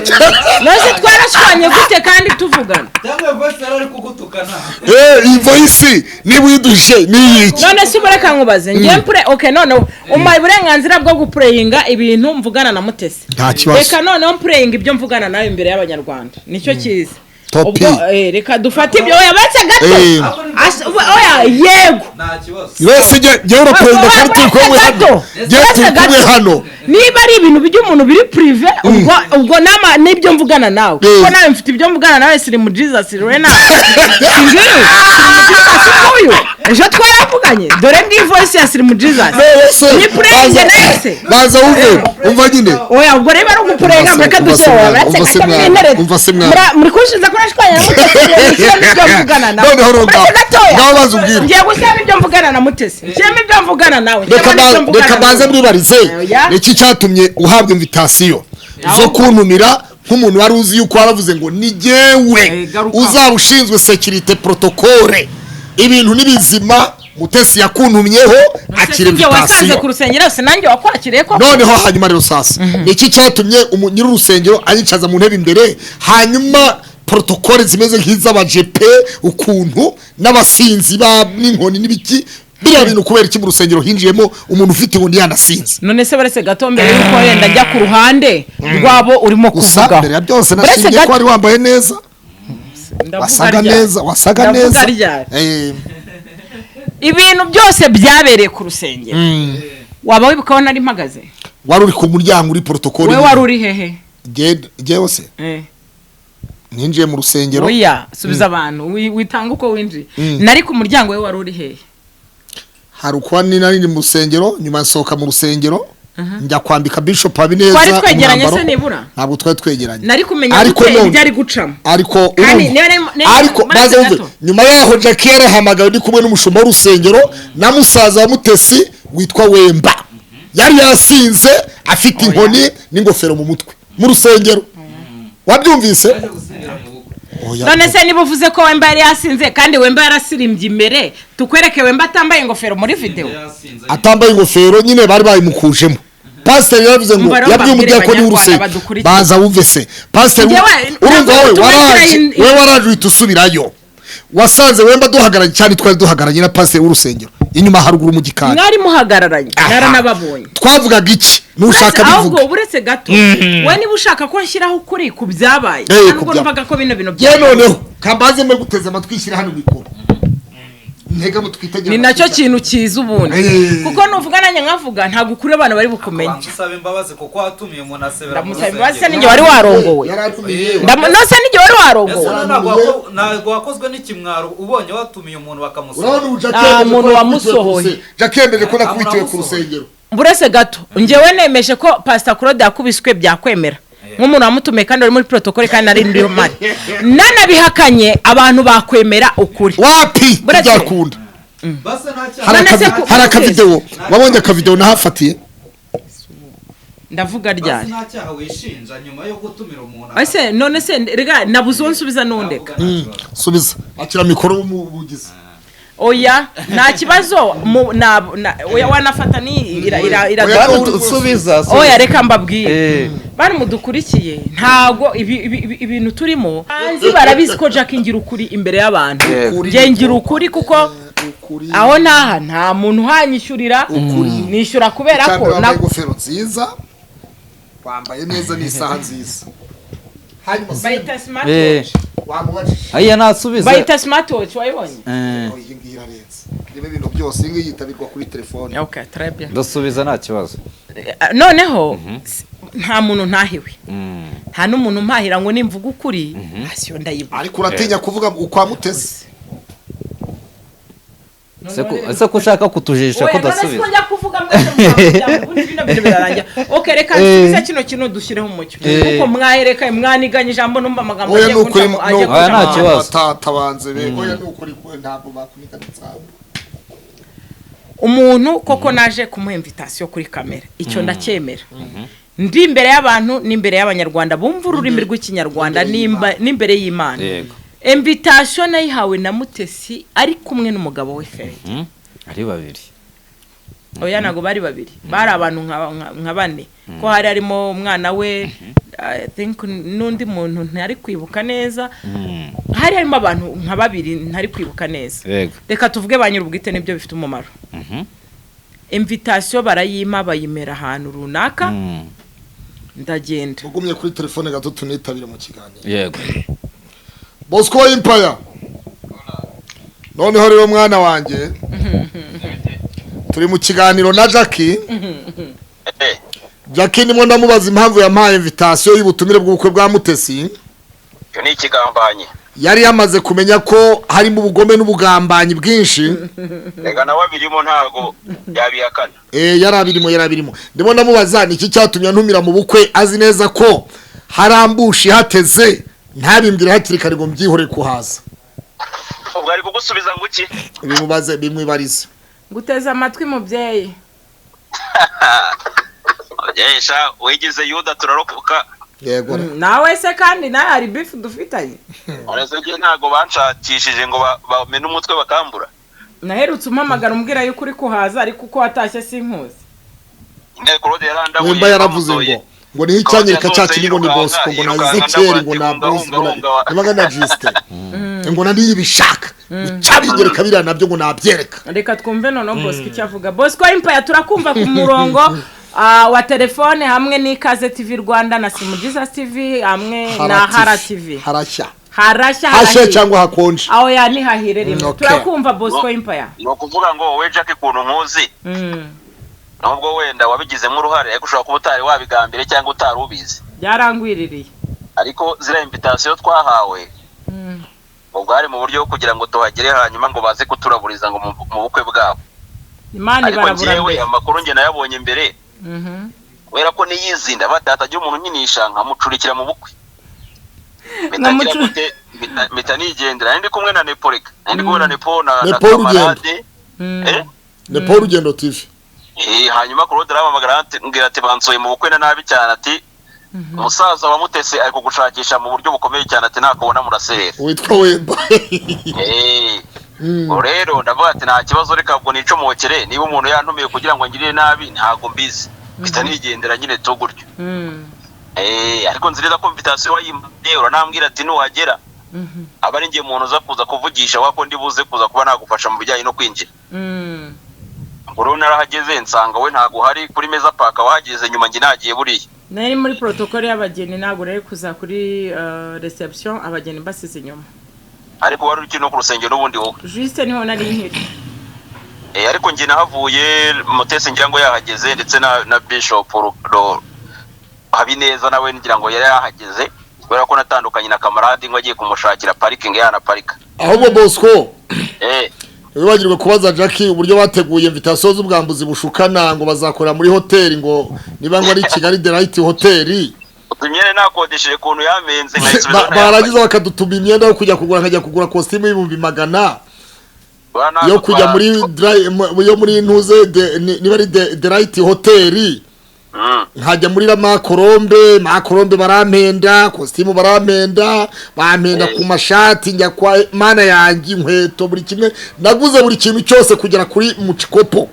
[SPEAKER 1] Nose twarashwanye gute kandi tuvugana?
[SPEAKER 4] Cyangwa iyo voice yari ari kugutukana?
[SPEAKER 2] Eh, iyi voice niba uyiduje ni iyiki?
[SPEAKER 1] None se ubureka nkubaze, ngiye mpure, okay, none umpaye uburenganzira bwo gupureyinga ibintu mvugana na Mutesi.
[SPEAKER 2] Nta kibazo.
[SPEAKER 1] Reka noneho mpureyinga ibyo mvugana nawe imbere y'Abanyarwanda, nicyo cyiza.
[SPEAKER 2] Topi.
[SPEAKER 1] Ubwo reka dufate ibyo. Oya, baretse gato.
[SPEAKER 2] Eh.
[SPEAKER 1] Oya, yego.
[SPEAKER 4] Nta kibazo.
[SPEAKER 2] Wese jye uraperezida kandi turi kumwe hano.
[SPEAKER 1] Gato.
[SPEAKER 2] Jye turi
[SPEAKER 1] Gato.
[SPEAKER 2] kumwe hano.
[SPEAKER 1] Niba ari ibintu by'umuntu biri privé, ubwo nama n'ibyo mvugana nawe, kuko nawe mfite ibyo mvugana nawe. Siri mu Jesus rena singiyu Siri mu Jesus nguyu, ejo twaravuganye. Dore ngiyi voice ya Siri mu Jesus.
[SPEAKER 2] Wese
[SPEAKER 1] Ni pureyinge nawe se?
[SPEAKER 2] Baza wumve, umva nyine.
[SPEAKER 1] Oya, ubwo rero ari ugupureyinga, mureke
[SPEAKER 2] Umva se
[SPEAKER 1] dushyire
[SPEAKER 2] mwana,
[SPEAKER 1] baretse
[SPEAKER 2] umva se
[SPEAKER 1] gato
[SPEAKER 2] mwana,
[SPEAKER 1] mwinerere.
[SPEAKER 2] umva se mwana.
[SPEAKER 1] Muri kunshinza ko nashwanye na Mutesi, nshyiremo ibyo mvugana nawe.
[SPEAKER 2] Noneho rero
[SPEAKER 1] Baretse gatoya.
[SPEAKER 2] ngaho baza ubwire.
[SPEAKER 1] Ngiye gushyiramo ibyo mvugana na Mutesi, nshyiremo ibyo mvugana nawe,
[SPEAKER 2] Reka
[SPEAKER 1] nshyiremo n'ibyo mvugana
[SPEAKER 2] reka banze
[SPEAKER 1] nawe.
[SPEAKER 2] mwibarize.
[SPEAKER 1] Oya.
[SPEAKER 2] Niki cyatumye uhabwa invitation zo kuntumira nk'umuntu wari uzi yuko waravuze ngo ni jyewe
[SPEAKER 1] Eh, garuka.
[SPEAKER 2] uzaba ushinzwe sécurité, protocole, ibintu n'ibizima? Mutesi yakuntumyeho, akira
[SPEAKER 1] Njye wasanze
[SPEAKER 2] invitation.
[SPEAKER 1] ku rusengero, sinanjye wakwakiriye koko?
[SPEAKER 2] Noneho hanyuma rero sasa, niki cyatumye nyir'urusengero anyicaza mu ntebe imbere, hanyuma protocole zimeze nk'iz'abajepe ukuntu, n'abasinzi ba n'inkoni n'ibiki, biriya bintu? Kubera iki mu rusengero hinjiyemo umuntu ufite inkoni yanasinze?
[SPEAKER 1] None se baretse gato, mbere yuko wenda njya ku ruhande rwabo urimo
[SPEAKER 2] Gusa
[SPEAKER 1] kuvugaho,
[SPEAKER 2] mbere ya byose,
[SPEAKER 1] Buretse
[SPEAKER 2] nashimye ko
[SPEAKER 1] gato.
[SPEAKER 2] wari wambaye neza.
[SPEAKER 1] Ndavuga
[SPEAKER 2] Wasaga
[SPEAKER 1] ryari?
[SPEAKER 2] neza, wasaga
[SPEAKER 1] Ndavuga
[SPEAKER 2] neza.
[SPEAKER 1] ryari?
[SPEAKER 2] Eh,
[SPEAKER 1] Ibintu byose byabereye ku rusengero, waba wibuka aho nari mpagaze?
[SPEAKER 2] Wari uri ku muryango, uri protocole.
[SPEAKER 1] Wowe wari uri hehe?
[SPEAKER 2] Jyewe se
[SPEAKER 1] Eh.
[SPEAKER 2] ninjiye mu rusengero.
[SPEAKER 1] Oya, subiza abantu, witanga uko winjiye. Nari ku muryango, we wari uri hehe?
[SPEAKER 2] Hari ukuba ni nari mu rusengero, nyuma nsohoka mu rusengero njya kwambika Bishop Habineza
[SPEAKER 1] Twari twegeranye se
[SPEAKER 2] umwambaro.
[SPEAKER 1] nibura?
[SPEAKER 2] Ntabwo twari twegeranye.
[SPEAKER 1] Nari kumenya
[SPEAKER 2] Ariko
[SPEAKER 1] gute
[SPEAKER 2] none
[SPEAKER 1] ibyo ari gucamo?
[SPEAKER 2] Ariko
[SPEAKER 1] Kandi
[SPEAKER 2] urumva, ariko
[SPEAKER 1] maze
[SPEAKER 2] baze wumve,
[SPEAKER 1] gato.
[SPEAKER 2] nyuma yaho Jackie yarahamagawe ndi kumwe n'umushumba w'urusengero na musaza wa Mutesi witwa Wemba, yari yasinze, afite inkoni n'ingofero mu mutwe mu rusengero. Wabyumvise?
[SPEAKER 4] Yaje gusindira mu bukwe.
[SPEAKER 2] Oya.
[SPEAKER 1] None se niba uvuze ko Wemba yari yasinze, kandi Wemba yarasirimbye imbere, tukwereke Wemba atambaye ingofero muri video?
[SPEAKER 4] Yasinze.
[SPEAKER 2] Atambaye ingofero nyine, bari bayimukujemo. Pasiteri yaravuze ngo
[SPEAKER 1] Umva rero,
[SPEAKER 2] yabwiye
[SPEAKER 1] mbabwire
[SPEAKER 2] umudiyakoni
[SPEAKER 1] Banyarwanda
[SPEAKER 2] w'urusengero.
[SPEAKER 1] badukurikiye.
[SPEAKER 2] Baza wumve se, pasiteri,
[SPEAKER 1] Njyewe,
[SPEAKER 2] urumva,
[SPEAKER 1] ntabwo
[SPEAKER 2] wowe
[SPEAKER 1] tubashyira
[SPEAKER 2] waraje, wowe waraje uhita usubirayo, wasanze Wemba duhagaranye cyane. Twari duhagaranye na pasiteri w'urusengero inyuma haruguru mu gikari.
[SPEAKER 1] Mwari muhagararanye?
[SPEAKER 2] Aha.
[SPEAKER 1] Naranababonye.
[SPEAKER 2] Twavugaga iki? Nushaka
[SPEAKER 1] Uretse- ahubwo
[SPEAKER 2] bivuga.
[SPEAKER 1] uretse gato, we niba ushaka ko nshyiraho ukuri ku byabaye,
[SPEAKER 2] Eh,
[SPEAKER 1] nubwo
[SPEAKER 2] ku
[SPEAKER 1] numvaga ko bino bintu
[SPEAKER 2] ye
[SPEAKER 1] byabaye.
[SPEAKER 2] Noneho kambaze mwe guteze amatwi, shyira hano mikoro, ntega mutwitegera.
[SPEAKER 1] Ni nacyo kintu cyiza ubundi,
[SPEAKER 2] Eh.
[SPEAKER 1] kuko nuvuga nanjye nkavuga, ntabwo ukuri abantu bari bukumenye.
[SPEAKER 4] Banza usaba imbabazi kuko watumiye umuntu asebera mu
[SPEAKER 1] Ndamusaba imbabazi se?
[SPEAKER 4] rusengero.
[SPEAKER 1] Ninjye wari warongowe?
[SPEAKER 2] Yaratumiye.
[SPEAKER 1] Nose ninjye wari
[SPEAKER 4] Ese
[SPEAKER 1] warongowe?
[SPEAKER 4] ntabwo wakozwe n'ikimwaro ubonye watumiye umuntu bakamusaba?
[SPEAKER 2] Urabona ubu Jackie
[SPEAKER 1] Nta
[SPEAKER 2] yemeje ko
[SPEAKER 1] muntu
[SPEAKER 2] nakubitiwe ku
[SPEAKER 1] wamusohoye.
[SPEAKER 2] Jackie yemeje ko nakubitiwe ku
[SPEAKER 4] wamusohoye.
[SPEAKER 2] rusengero.
[SPEAKER 1] Buretse gato, njyewe nemeje ko Pastor Claude yakubiswe, byakwemera nk'umuntu wamutumiye kandi wari muri protocole, kandi nari ndi mari. Nanabihakanye, abantu bakwemera ukuri.
[SPEAKER 2] Wapi,
[SPEAKER 1] Buretse-
[SPEAKER 2] byakunda.
[SPEAKER 4] Base nta cyaha.
[SPEAKER 2] Hari
[SPEAKER 1] None se
[SPEAKER 2] hari akavidewo wabonye, akavidewo nahafatiye.
[SPEAKER 1] Ndavuga
[SPEAKER 4] Basi
[SPEAKER 1] ryari?
[SPEAKER 4] nta cyaha wishinja nyuma yo gutumira umuntu?
[SPEAKER 1] Ese none se rega nabuze uwo nsubiza n'undeka.
[SPEAKER 4] Nta kibazo.
[SPEAKER 2] Subiza, akira mikoro w'umuvugizi.
[SPEAKER 1] Oya, nta kibazo, oya, wanafata ni ira
[SPEAKER 2] Oya,
[SPEAKER 1] ira
[SPEAKER 6] Subiza.
[SPEAKER 1] Oya, reka mbabwire.
[SPEAKER 6] Eh.
[SPEAKER 1] Bari mudukurikiye, ntabwo ibintu turimo hanze barabizi ko Jack ngira ukuri imbere y'abantu.
[SPEAKER 2] Ukuri.
[SPEAKER 1] Njye ngira ukuri kuko
[SPEAKER 2] Ukuri.
[SPEAKER 1] aho ntaha nta muntu uhanyishyurira.
[SPEAKER 2] Ukuri.
[SPEAKER 1] Nishyura kubera ko
[SPEAKER 2] Cyane, wambaye ingofero nziza, wambaye neza n'isaha nziza. Hanyuma se
[SPEAKER 1] Bayita smartwatch.
[SPEAKER 2] Wamubajije.
[SPEAKER 4] Aya nasubiza.
[SPEAKER 1] Bayita smartwatch, wayibonye?
[SPEAKER 4] Eh,
[SPEAKER 2] Oh, iyi ngiyi irarenze, irimo ibintu byose. Iyi ngiyi yitabirwa kuri telefone.
[SPEAKER 1] Okay, très bien.
[SPEAKER 4] Ndasubiza, nta kibazo.
[SPEAKER 1] Noneho nta muntu ntahiwe, nta n'umuntu umpahira ngo nimvuga ukuri hasi yo ndayibura.
[SPEAKER 2] Ariko uratinya kuvuga ukwa Mutesi.
[SPEAKER 4] Ese ko ushaka kutujijisha ko
[SPEAKER 1] Oya, none
[SPEAKER 4] udasubiza?
[SPEAKER 1] siko njya kuvuga mwese mukabijyamo, ubundi bino bintu birarangira. Okay, reka nsubize kino kintu, dushyireho umucyo, kuko mwahereka mwaniganye ijambo, numva amagambo
[SPEAKER 2] Oya,
[SPEAKER 1] agiye
[SPEAKER 2] ni ukuri.
[SPEAKER 1] kuncamo, agiye
[SPEAKER 4] Oya, nta
[SPEAKER 1] kuncamo.
[SPEAKER 4] kibazo.
[SPEAKER 2] Tatabanze be, oya, ni ukuri, ntabwo bakunigana inzamba.
[SPEAKER 1] Umuntu koko naje kumuha invitation kuri kamera, icyo ndacyemera, ndi imbere y'abantu n'imbere y'Abanyarwanda bumva ururimi rw'Ikinyarwanda, n'imbere y'Imana. Invitation nayihawe na Mutesi ari kumwe n'umugabo we Feredi.
[SPEAKER 4] Ari babiri.
[SPEAKER 1] Oya, ntabwo bari babiri, bari abantu nka bane, ko hari harimo umwana we, I think, n'undi muntu ntari kwibuka neza. Hari harimo abantu nka babiri ntari kwibuka neza. Reka tuvuge ba nyir'ubwite, nibyo bifite umumaro. Invitation barayima, bayimera ahantu runaka, ndagenda.
[SPEAKER 2] Ugumye kuri telefone gato, tunitabire mu kiganiro.
[SPEAKER 4] Yego.
[SPEAKER 2] Bosco Empire, noneho rero mwana wanjye, turi mu kiganiro na Jackie. Jackie, ndimo ndamubaza impamvu yampaye invitation y'ubutumire bw'ubukwe bwa Mutesi.
[SPEAKER 3] Icyo ni ikigambanyi.
[SPEAKER 2] Yari yamaze kumenya ko harimo ubugome n'ubugambanyi bwinshi.
[SPEAKER 3] Reka nawe abirimo, ntabwo yabihakana.
[SPEAKER 2] Yari abirimo, yari abirimo. Ndimo ndamubaza ni iki cyatumye antumira mu bukwe azi neza ko hari ambush ihateze, ntabimbwire hakiri kare ngo mbyihore kuhaza.
[SPEAKER 3] Ubwo ari kugusubiza ngo iki?
[SPEAKER 2] Bimubaze, bimwibarize.
[SPEAKER 1] Nguteze amatwi, mubyeyi.
[SPEAKER 3] Sha, wigize Yuda turarokoka.
[SPEAKER 2] Yego.
[SPEAKER 1] Nawe se kandi nawe hari beef dufitanye?
[SPEAKER 3] Uretse njye ntabwo banshakishije ngo bamene umutwe bakambura.
[SPEAKER 1] Naherutse umpamagara umbwira yuko uri kuhaza, ariko uko watashye sinkuzi.
[SPEAKER 3] Nyine Claude yarandabuye.
[SPEAKER 2] Wemba yaravuze
[SPEAKER 3] bamutoye.
[SPEAKER 2] ngo niho icyanyereka cya kindi, ngo ni Bosco, ngo na Ezekiel, ngo na Bosco, ngo na nibaga na Justin, ngo na niyibishaka icyabigereka biriya nabyo ngo nabyereka.
[SPEAKER 1] Reka twumve noneho Bosco icyo avuga. Bosco Empire, turakumva ku murongo wa telefone hamwe n'Ikaze TV Rwanda na Simu Jesus TV hamwe na Hara TV.
[SPEAKER 2] Harashya.
[SPEAKER 1] Harashya.
[SPEAKER 2] Hashya.
[SPEAKER 1] Harahiye.
[SPEAKER 2] Cyangwa hakonje.
[SPEAKER 1] Aho ya ntihahire rimwe.
[SPEAKER 2] Okay.
[SPEAKER 1] Turakumva, Bosco Empire.
[SPEAKER 3] Ni ukuvuga ngo wowe Jack, ukuntu nkuzi, nubwo wenda wabigizemo uruhare, ariko ushobora kuba utari wabigambiriye cyangwa utari ubizi.
[SPEAKER 1] Byarangwiririye.
[SPEAKER 3] Ariko ziriya invitation twahawe ngo bwari mu buryo bwo kugira ngo tuhagere, hanyuma ngo baze kuturaburiza ngo mu bukwe bwabo.
[SPEAKER 1] Imana
[SPEAKER 3] Ariko
[SPEAKER 1] ibarabura
[SPEAKER 3] njyewe
[SPEAKER 1] mbere.
[SPEAKER 3] amakuru njye nayabonye mbere, kubera ko niyizinda batatagira umuntu unyinisha nkamucurikira mu bukwe. Mpita ngira gute? Mpita nigendera. Nari ndi kumwe na Nepo, reka, nari ndi kumwe na Nepo na
[SPEAKER 2] Nepo Rugendo.
[SPEAKER 3] kamarade. Eh?
[SPEAKER 2] Nepo Rugendo TV.
[SPEAKER 3] Eh, hanyuma Claude arampamagara ambwira ati bansoye mu bukwe na nabi cyane, ati umusaza wa Mutesi ari kugushakisha mu buryo bukomeye cyane, ati nakubona muraserera.
[SPEAKER 2] Witwa Wemba.
[SPEAKER 3] Eh, ubwo rero ndavuga ati nta kibazo, reka ubwo nicomokere, niba umuntu yantumiye kugira ngo ngirire nabi ntabwo mbizi. Mpita nigendera nyine tu gutyo. Eh, ariko nzi neza ko invitation wayimpaye, uranambwira ati nuhagera aba ari njye muntu uza kuza kuvugisha wako ndi buze kuza kuba nagufasha mu bijyanye no kwinjira. Ubwo rero narahageze nsanga we ntabwo uhari kuri meza paka, wahageze nyuma, njye nagiye buriya.
[SPEAKER 1] Nari muri protocole y'abageni, ntabwo nari kuza kuri reception abageni basize inyuma.
[SPEAKER 3] Ariko wari uri no ku rusengero n'ubundi wowe.
[SPEAKER 1] Juste niho nari nkiri.
[SPEAKER 3] Eh, ariko njye nahavuye Mutesi ngira ngo yahageze, ndetse na Bishop Habineza nawe ngira ngo yari yahageze, kubera ko natandukanye na kamarade ngo agiye kumushakira parikingi yanaparika.
[SPEAKER 2] Ahubwo Bosco,
[SPEAKER 3] Eh.
[SPEAKER 2] wibagirwe kubaza Jackie uburyo bateguye invitation z'ubwambuzi bushukana, ngo bazakorera muri hoteli, ngo niba ngo ari Kigali The Right Hotel.
[SPEAKER 3] Imyenda nakodesheje ukuntu yamenze nkayisubiza.
[SPEAKER 2] Barangiza bakadutuma imyenda yo kujya kugura, nkajya kugura kositimu y'100,000 yo kujya muri yo muri ntuze niba ari The Right Hotel, nkajya muri la Makorombe. Makorombe barampenda kositimu, barampenda, bampenda ku mashati, njya kwa mana yanjye, inkweto, buri kimwe naguze, buri kintu cyose kugera kuri mucikopo,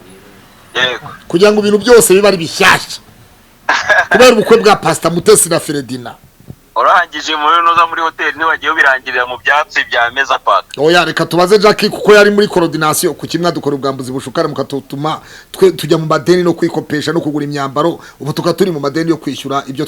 [SPEAKER 2] kugira ngo ibintu byose bibe ari bishyashya. Kubera ubukwe bwa Pastor Mutesi na Feredina.
[SPEAKER 3] Urangije muri noza muri hoteli, ntiwagiye ubirangirira mu byatsi bya Meza Park?
[SPEAKER 2] Oya, reka tubaze Jackie kuko yari muri coordination. Ku kimwe dukora ubwambuzi bushukara, mukatutuma twe tujya mu madeni no kwikopesha no kugura imyambaro, ubu tukaba turi mu madeni yo kwishyura ibyo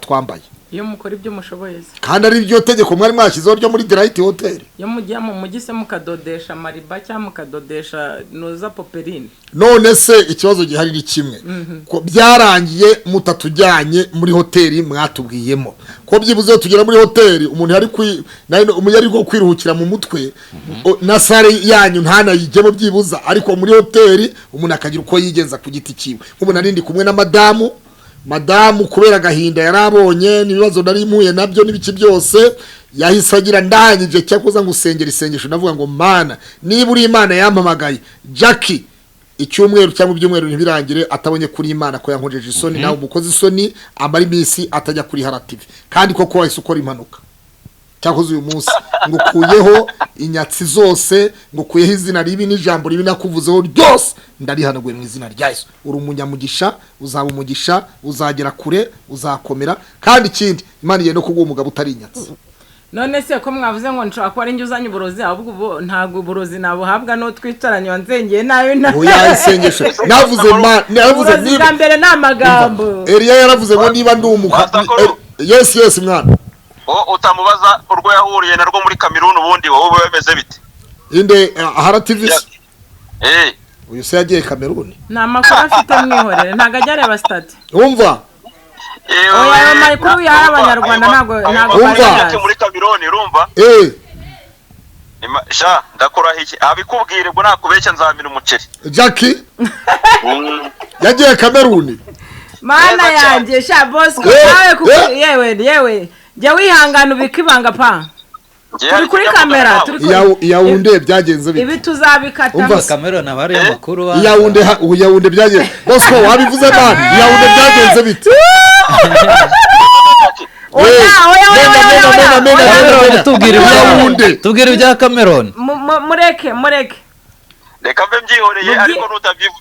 [SPEAKER 2] twambaye.
[SPEAKER 1] Iyo mukora ibyo mushoboye se?
[SPEAKER 2] Kandi ari ryo tegeko mwari mwashyizeho ryo muri Delight Hotel.
[SPEAKER 1] Iyo mujya mu mujyi se mukadodesha mariba cyangwa mukadodesha noza poperine?
[SPEAKER 2] None se ikibazo gihari ni kimwe, ko byarangiye mutatujyanye muri hoteli mwatubwiyemo, ko byibuze iyo tugera muri hoteli umuntu yari umuntu yari kwiruhukira mu mutwe, na salle yanyu ntanayijyemo byibuza, ariko muri hoteli umuntu akagira uko yigenza ku giti cyiwe. Nk'ubu nari ndi kumwe na madamu, kubera agahinda yarabonye n'ibibazo nari mpuye nabyo n'ibiki byose, yahise agira ndangije cyakoza ngo usengera isengesho, ndavuga ngo: "Mana, niba uri Imana yampamagaye, Jackie icyumweru cyangwa ibyumweru ntibirangire atabonye kuri Imana ko yankojeje isoni, nawe umukozi isoni amara iminsi atajya kuri Hara TV." Kandi koko wahise ukora impanuka. Cyakoze uyu munsi ngukuyeho inyatsi zose, ngukuyeho izina ribi n'ijambo ribi nakuvuzeho ryose, ndarihanaguye mu izina rya Yesu. Uri umunyamugisha, uzaba umugisha, uzagera kure, uzakomera. Kandi ikindi, Imana igiye no kuguha umugabo utari inyatsi.
[SPEAKER 1] None se ko mwavuze ngo nshobora kuba ari njye uzanye uburozi, ahubwo ubu ntabwo uburozi nabuhabwa n'uwo twicaranye wanzengeye nabi na
[SPEAKER 2] Oya, isengesho navuze ma navuze
[SPEAKER 1] Uburozi
[SPEAKER 2] niba
[SPEAKER 1] bwa mbere ni amagambo.
[SPEAKER 2] Eliya yaravuze ngo niba ndi umuka
[SPEAKER 3] Pastor Koro.
[SPEAKER 2] Yes, mwana.
[SPEAKER 3] Wowe utamubaza urwo yahuriye narwo muri Cameroon, ubundi wowe biba bimeze bite?
[SPEAKER 2] Inde? Ahara TV se?
[SPEAKER 3] Eh.
[SPEAKER 2] Uyu se yagiye Cameroon?
[SPEAKER 1] Ni amakuru afite, mwihorere, ntabwo ajya areba sitati.
[SPEAKER 2] Umva.
[SPEAKER 1] Oya, ayo makuru yaha Abanyarwanda ntabwo
[SPEAKER 2] Umva.
[SPEAKER 1] bari bayazi.
[SPEAKER 3] Muri Cameroon, urumva?
[SPEAKER 2] Eh.
[SPEAKER 3] Sha, ndakurahiye, abikubwire ubwo nakubeshya nzamira umuceri.
[SPEAKER 2] Jackie yagiye Cameroon.
[SPEAKER 1] Mana
[SPEAKER 3] Neza cyane.
[SPEAKER 1] yanjye, sha Bosco,
[SPEAKER 2] Eh,
[SPEAKER 1] nawe kuko
[SPEAKER 2] eh.
[SPEAKER 1] yewe yewe, jya wihangana ubike ibanga pa. Turi kuri kamera, turi kuri
[SPEAKER 2] Iyawunde byagenze bite?
[SPEAKER 1] Ibi tuzabikata.
[SPEAKER 2] Umva.
[SPEAKER 4] Cameroon aba ariyo makuru.
[SPEAKER 2] Iyawunde Iyawunde byagenze, Bosco wabivuze man, Iyawunde byagenze bite?
[SPEAKER 1] Oya, oya, oya,
[SPEAKER 2] Mena,
[SPEAKER 1] oya,
[SPEAKER 2] mena,
[SPEAKER 1] oya,
[SPEAKER 2] mena, mena,
[SPEAKER 1] oya.
[SPEAKER 2] mena, mena.
[SPEAKER 4] Tubwire ibya
[SPEAKER 2] Iyawunde.
[SPEAKER 4] Tubwire ibya Cameroon.
[SPEAKER 1] Mureke, mureke.
[SPEAKER 3] Reka mbe mbyihoreye, ariko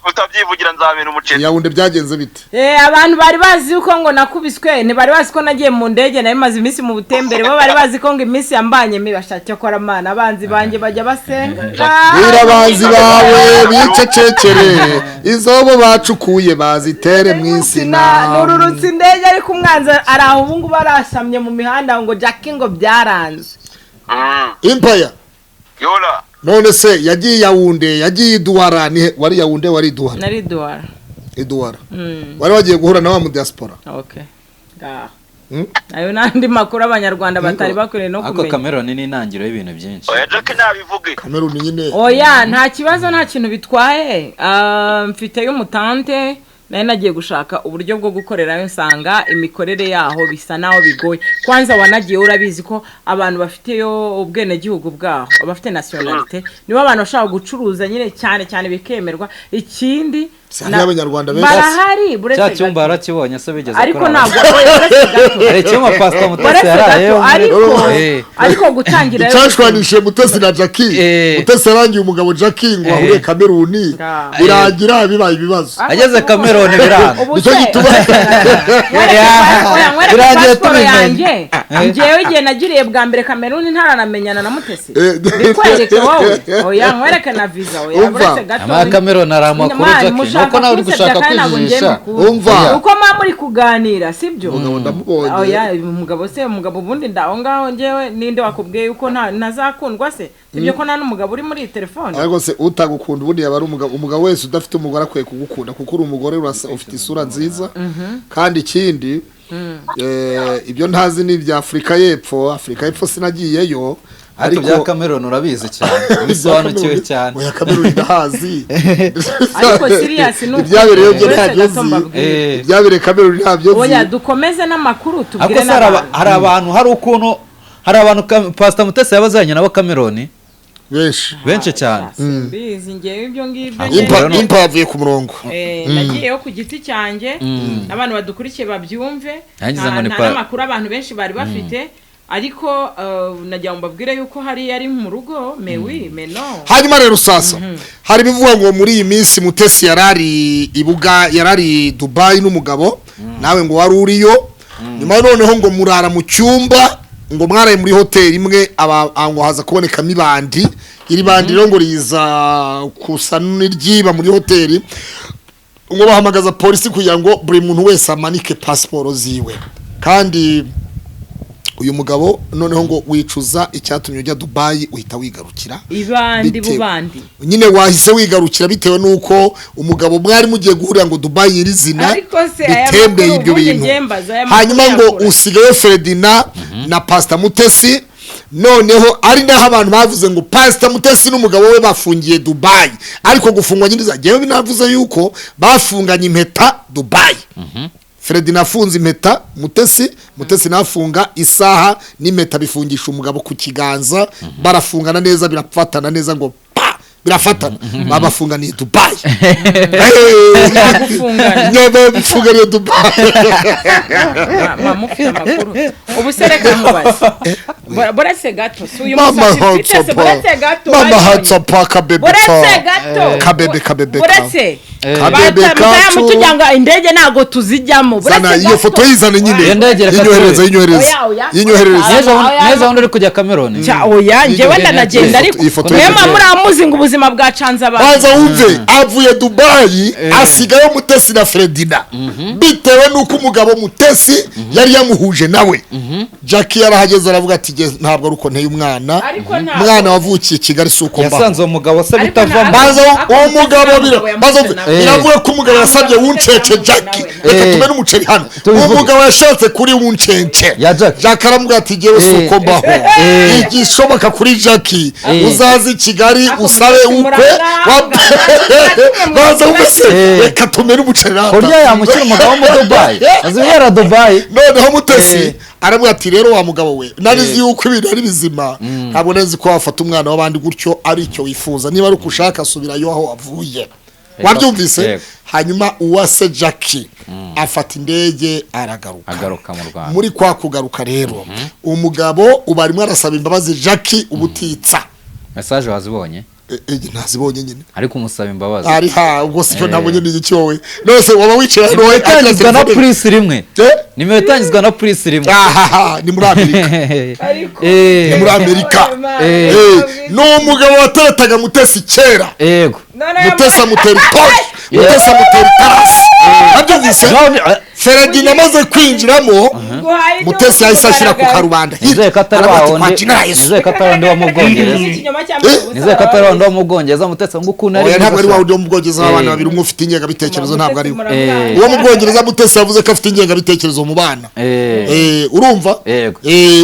[SPEAKER 3] nutabyivugira nzamira umuceri.
[SPEAKER 2] Iyawunde byagenze bite?
[SPEAKER 1] Abantu bari bazi yuko ngo nakubiswe, ntibari bazi ko nagiye mu ndege, nari maze iminsi mu butembere. Bo bari bazi ko ngo iminsi yambanye mibi. Bashake kora mana, abanzi banjye bajya basenga.
[SPEAKER 2] Bwira abanzi bawe bicecekere, izobo bacukuye bazitere mu insina.
[SPEAKER 1] Nururutse indege, ariko umwanzi ari aho ubu ngubu arasamye mu mihanda ngo Jackie ngo byaranze.
[SPEAKER 2] Impaya.
[SPEAKER 3] Yola.
[SPEAKER 2] None se yagiye Yawunde, yagiye Iduwara, ni wari Yawunde, wari Iduwara?
[SPEAKER 1] Nari Duwara.
[SPEAKER 2] Iduwara wari wagiye guhura na wa mu diaspora?
[SPEAKER 1] Okay, ngaho. Ayo n'andi makuru Abanyarwanda batari bakwiriye no
[SPEAKER 4] Ariko
[SPEAKER 1] kumenya.
[SPEAKER 4] Cameroon ni intangiriro y'ibintu byinshi.
[SPEAKER 3] Oya, Jackie nabivuge.
[SPEAKER 2] Cameroon nyine.
[SPEAKER 1] Oya, nta kibazo, nta kintu bitwaye. Ah, mfiteyo umutante, nari nagiye gushaka uburyo bwo gukorerayo, nsanga imikorere yaho bisa naho bigoye. Kwanza wanagiye urabizi ko abantu bafiteyo ubwenegihugu bwaho, abafite nationalité, nibo abantu bashobora gucuruza nyine cyane cyane bikemerwa. Ikindi
[SPEAKER 2] Si hariyo Abanyarwanda benshi?
[SPEAKER 1] Barahari, buretse
[SPEAKER 4] Cya cyumba
[SPEAKER 1] gato.
[SPEAKER 4] yarakibonye se bigeze
[SPEAKER 1] Ariko
[SPEAKER 4] kuri
[SPEAKER 1] ntabwo, oya, buretse gato.
[SPEAKER 4] Hari icyumba Pastor Mutesi
[SPEAKER 1] Buretse gato,
[SPEAKER 4] yarayeyo.
[SPEAKER 1] ariko
[SPEAKER 4] Eh.
[SPEAKER 1] ariko gutangira
[SPEAKER 2] Icyashwanishije Mutesi na Jackie,
[SPEAKER 4] Eh.
[SPEAKER 2] Mutesi yarangiye umugabo Jackie ngo ahure Cameroon,
[SPEAKER 1] Nga.
[SPEAKER 2] birangira bibaye ibibazo.
[SPEAKER 4] Ageze Cameroon biranga.
[SPEAKER 1] Ubu
[SPEAKER 2] Nicyo
[SPEAKER 1] se
[SPEAKER 2] gituma
[SPEAKER 1] oya, nkwereke
[SPEAKER 4] Birangiye
[SPEAKER 1] pasiporo
[SPEAKER 4] tubimenye.
[SPEAKER 1] yanjye. Njyewe igihe nagiriye bwa mbere Kameruni ntaranamenyana na Mutesi, bikwereke wowe. Oya, nkwereke na visa. Oya,
[SPEAKER 2] Umva.
[SPEAKER 1] buretse gato.
[SPEAKER 4] Ama Cameroon hari amakuru,
[SPEAKER 1] Man,
[SPEAKER 4] Jackie,
[SPEAKER 1] mushaka
[SPEAKER 4] nuko nawe uri
[SPEAKER 1] kunsebya
[SPEAKER 4] gushaka
[SPEAKER 1] kandi ntabwo njye
[SPEAKER 4] kwijijisha.
[SPEAKER 1] mbikunda.
[SPEAKER 2] Umva.
[SPEAKER 1] Uko muba muri kuganira sibyo?
[SPEAKER 2] Umugabo ndamubonye.
[SPEAKER 1] Oya, umugabo se, umugabo ubundi ndaho ngaho njyewe ninde wakubwiye yuko nta ntazakundwa se? Sibyo ko nta n'umugabo uri muri iyi telefone?
[SPEAKER 2] Ariko se utagukunda ubundi yaba ari umugabo? Umugabo wese udafite umugore akwiye kugukunda, kuko uri umugore urasa, ufite isura nziza. Kandi ikindi, ibyo ntazi ni ibya Afurika y'Epfo. Afurika y'Epfo sinagiyeyo.
[SPEAKER 4] Ariko bya Cameroon urabizi cyane, ubisobanukiwe cyane.
[SPEAKER 2] Oya, Cameroon ndahazi.
[SPEAKER 1] Ariko serious ni uko
[SPEAKER 2] Ibyabereyeyo byo
[SPEAKER 1] uretse
[SPEAKER 2] ntabyo
[SPEAKER 1] gato
[SPEAKER 2] nzi.
[SPEAKER 1] mbabwire.
[SPEAKER 2] Ibyabereye Cameroon ntabyo nzi.
[SPEAKER 1] Oya, dukomeze n'amakuru, tubwire
[SPEAKER 4] Ariko se hari
[SPEAKER 1] n'abantu.
[SPEAKER 4] hari abantu, hari ukuntu hari abantu Pastor Mutesi yabazanye nabo Cameroon.
[SPEAKER 2] Benshi.
[SPEAKER 4] Benshi cyane.
[SPEAKER 1] Simbizi ngewe ibyo ngibyo.
[SPEAKER 4] Ako
[SPEAKER 1] Njyewe-
[SPEAKER 2] Impa
[SPEAKER 4] Rero
[SPEAKER 2] impa yavuye ku murongo.
[SPEAKER 1] Nagiyeyo ku giti cyanjye, abantu badukurikiye babyumve.
[SPEAKER 4] Nangize ngo ni
[SPEAKER 1] Nta n'amakuru abantu benshi bari bafite, ariko nagira ngo mbabwire yuko hariya ari mu rugo, mais oui, mais non.
[SPEAKER 2] Hanyuma rero sasa hari ibivugwa ngo muri iyi minsi Mutesi yarari ibuga, yarari Dubai n'umugabo. Nawe ngo wari uriyo. Nyuma noneho ngo murara mu cyumba, ngo mwaraye muri hoteli imwe, ngo haza kubonekamo ibandi. Iri bandi rero ngo riza kusa n'iryiba muri hoteli, ngo bahamagaza polisi kugira ngo buri muntu wese amanike pasiporo ziwe. Kandi uyu mugabo noneho ngo wicuza icyatumye ujya Dubai, uhita wigarukira.
[SPEAKER 1] Ibandi bubandi
[SPEAKER 2] nyine wahise wigarukira bitewe nuko umugabo mwari mugiye guhurira ngo Dubai nyirizina bitembeye ibyo bintu. Hanyuma ngo usigaye Ferdinand na Pastor Mutesi. Noneho ari naho abantu bavuze ngo Pastor Mutesi n'umugabo we bafungiye Dubai, ariko gufungwa nyiriza jewe binavuze yuko bafunganye impeta Dubai. Ferdinand afunze impeta Mutesi, Mutesi nafunga isaha n'impeta bifungisha umugabo ku kiganza, barafungana neza birafatana neza ngo pa birafatana, babafunganiye Dubai. Bafunganiye Dubai.
[SPEAKER 1] Mufite amakuru ubu se reka nkubaze. Buretse gato si uyu musatsi buretse gato.
[SPEAKER 2] Mama hatsopa kabebe
[SPEAKER 1] buretse gato
[SPEAKER 2] kabebe kabebe
[SPEAKER 1] buretse kabebe kato mutujyanga indege nago tuzijyamo.
[SPEAKER 2] Buretse iyo foto yizane nyine inyohereza inyohereza inyohereza
[SPEAKER 4] neza wundi uri kujya Cameroon.
[SPEAKER 1] Cya oya njyewe ndanagenda ariko mwema muramuzi ngo ubuzima bwacanze abantu.
[SPEAKER 2] Baza wumve avuye Dubai asigaye Mutesi na Ferdinand bitewe nuko umugabo Mutesi yari yamuhuje nawe. Jackie yarahageze aravuga ati ntabwo aruko nteye umwana, umwana wavukiye Kigali suko mba
[SPEAKER 4] yasanze umugabo se bitavamo.
[SPEAKER 2] Baza umugabo biravuga ko umugabo yasabye wuncece Jackie reka tume n'umuceri hano. Umugabo yashatse kuri wuncece Jackie aramubwira ati jewe suko mbaho, igishoboka kuri Jackie uzaze Kigali usabe ukwe. Baza wumve reka tume n'umuceri hano.
[SPEAKER 4] Kurya yamushyira umugabo mu Dubai azibera Dubai.
[SPEAKER 2] Noneho Mutesi aramubwira ati rero wa mugabo we narizi yuko ibintu ari bizima, ntabwo nzi ko wafata umwana w'abandi gutyo ari icyo wifuza, niba ari ukushaka subirayo aho wavuye. Wabyumvise? Hanyuma uwase Jackie afata indege aragaruka
[SPEAKER 4] agaruka mu Rwanda.
[SPEAKER 2] Muri kwa kugaruka rero umugabo ubarimo arasaba imbabazi Jackie ubutitsa.
[SPEAKER 4] Message wazibonye?
[SPEAKER 2] Ntazibonye nyine
[SPEAKER 4] ariko umusaba imbabazi
[SPEAKER 2] ari ha ubwo sicyo nabonye ni iki wowe nose waba wicara
[SPEAKER 4] hano itangizwa na police rimwe nimero itangizwa na police rimwe.
[SPEAKER 2] Ahaha ni muri Amerika ni muri Amerika. No umugabo wateretaga Mutesi kera.
[SPEAKER 4] Yego
[SPEAKER 2] Mutesi amutera itoshi, Mutesi amutera itarasi. Abyumvise? Ferdinand amaze kwinjiramo Mutesi yahise ashyira ku karubanda.
[SPEAKER 4] Nizeye ko atari wa mu Bwongereza. Nizeye ko atari wa mu Bwongereza Mutesi ngo ukuntu ari.
[SPEAKER 2] Oya ntabwo ari wa wundi wo mu Bwongereza abana babiri umwe ufite ingengabitekerezo ntabwo ari we. Uwo mu Bwongereza Mutesi yavuze ko afite ingengabitekerezo mu bana. Urumva?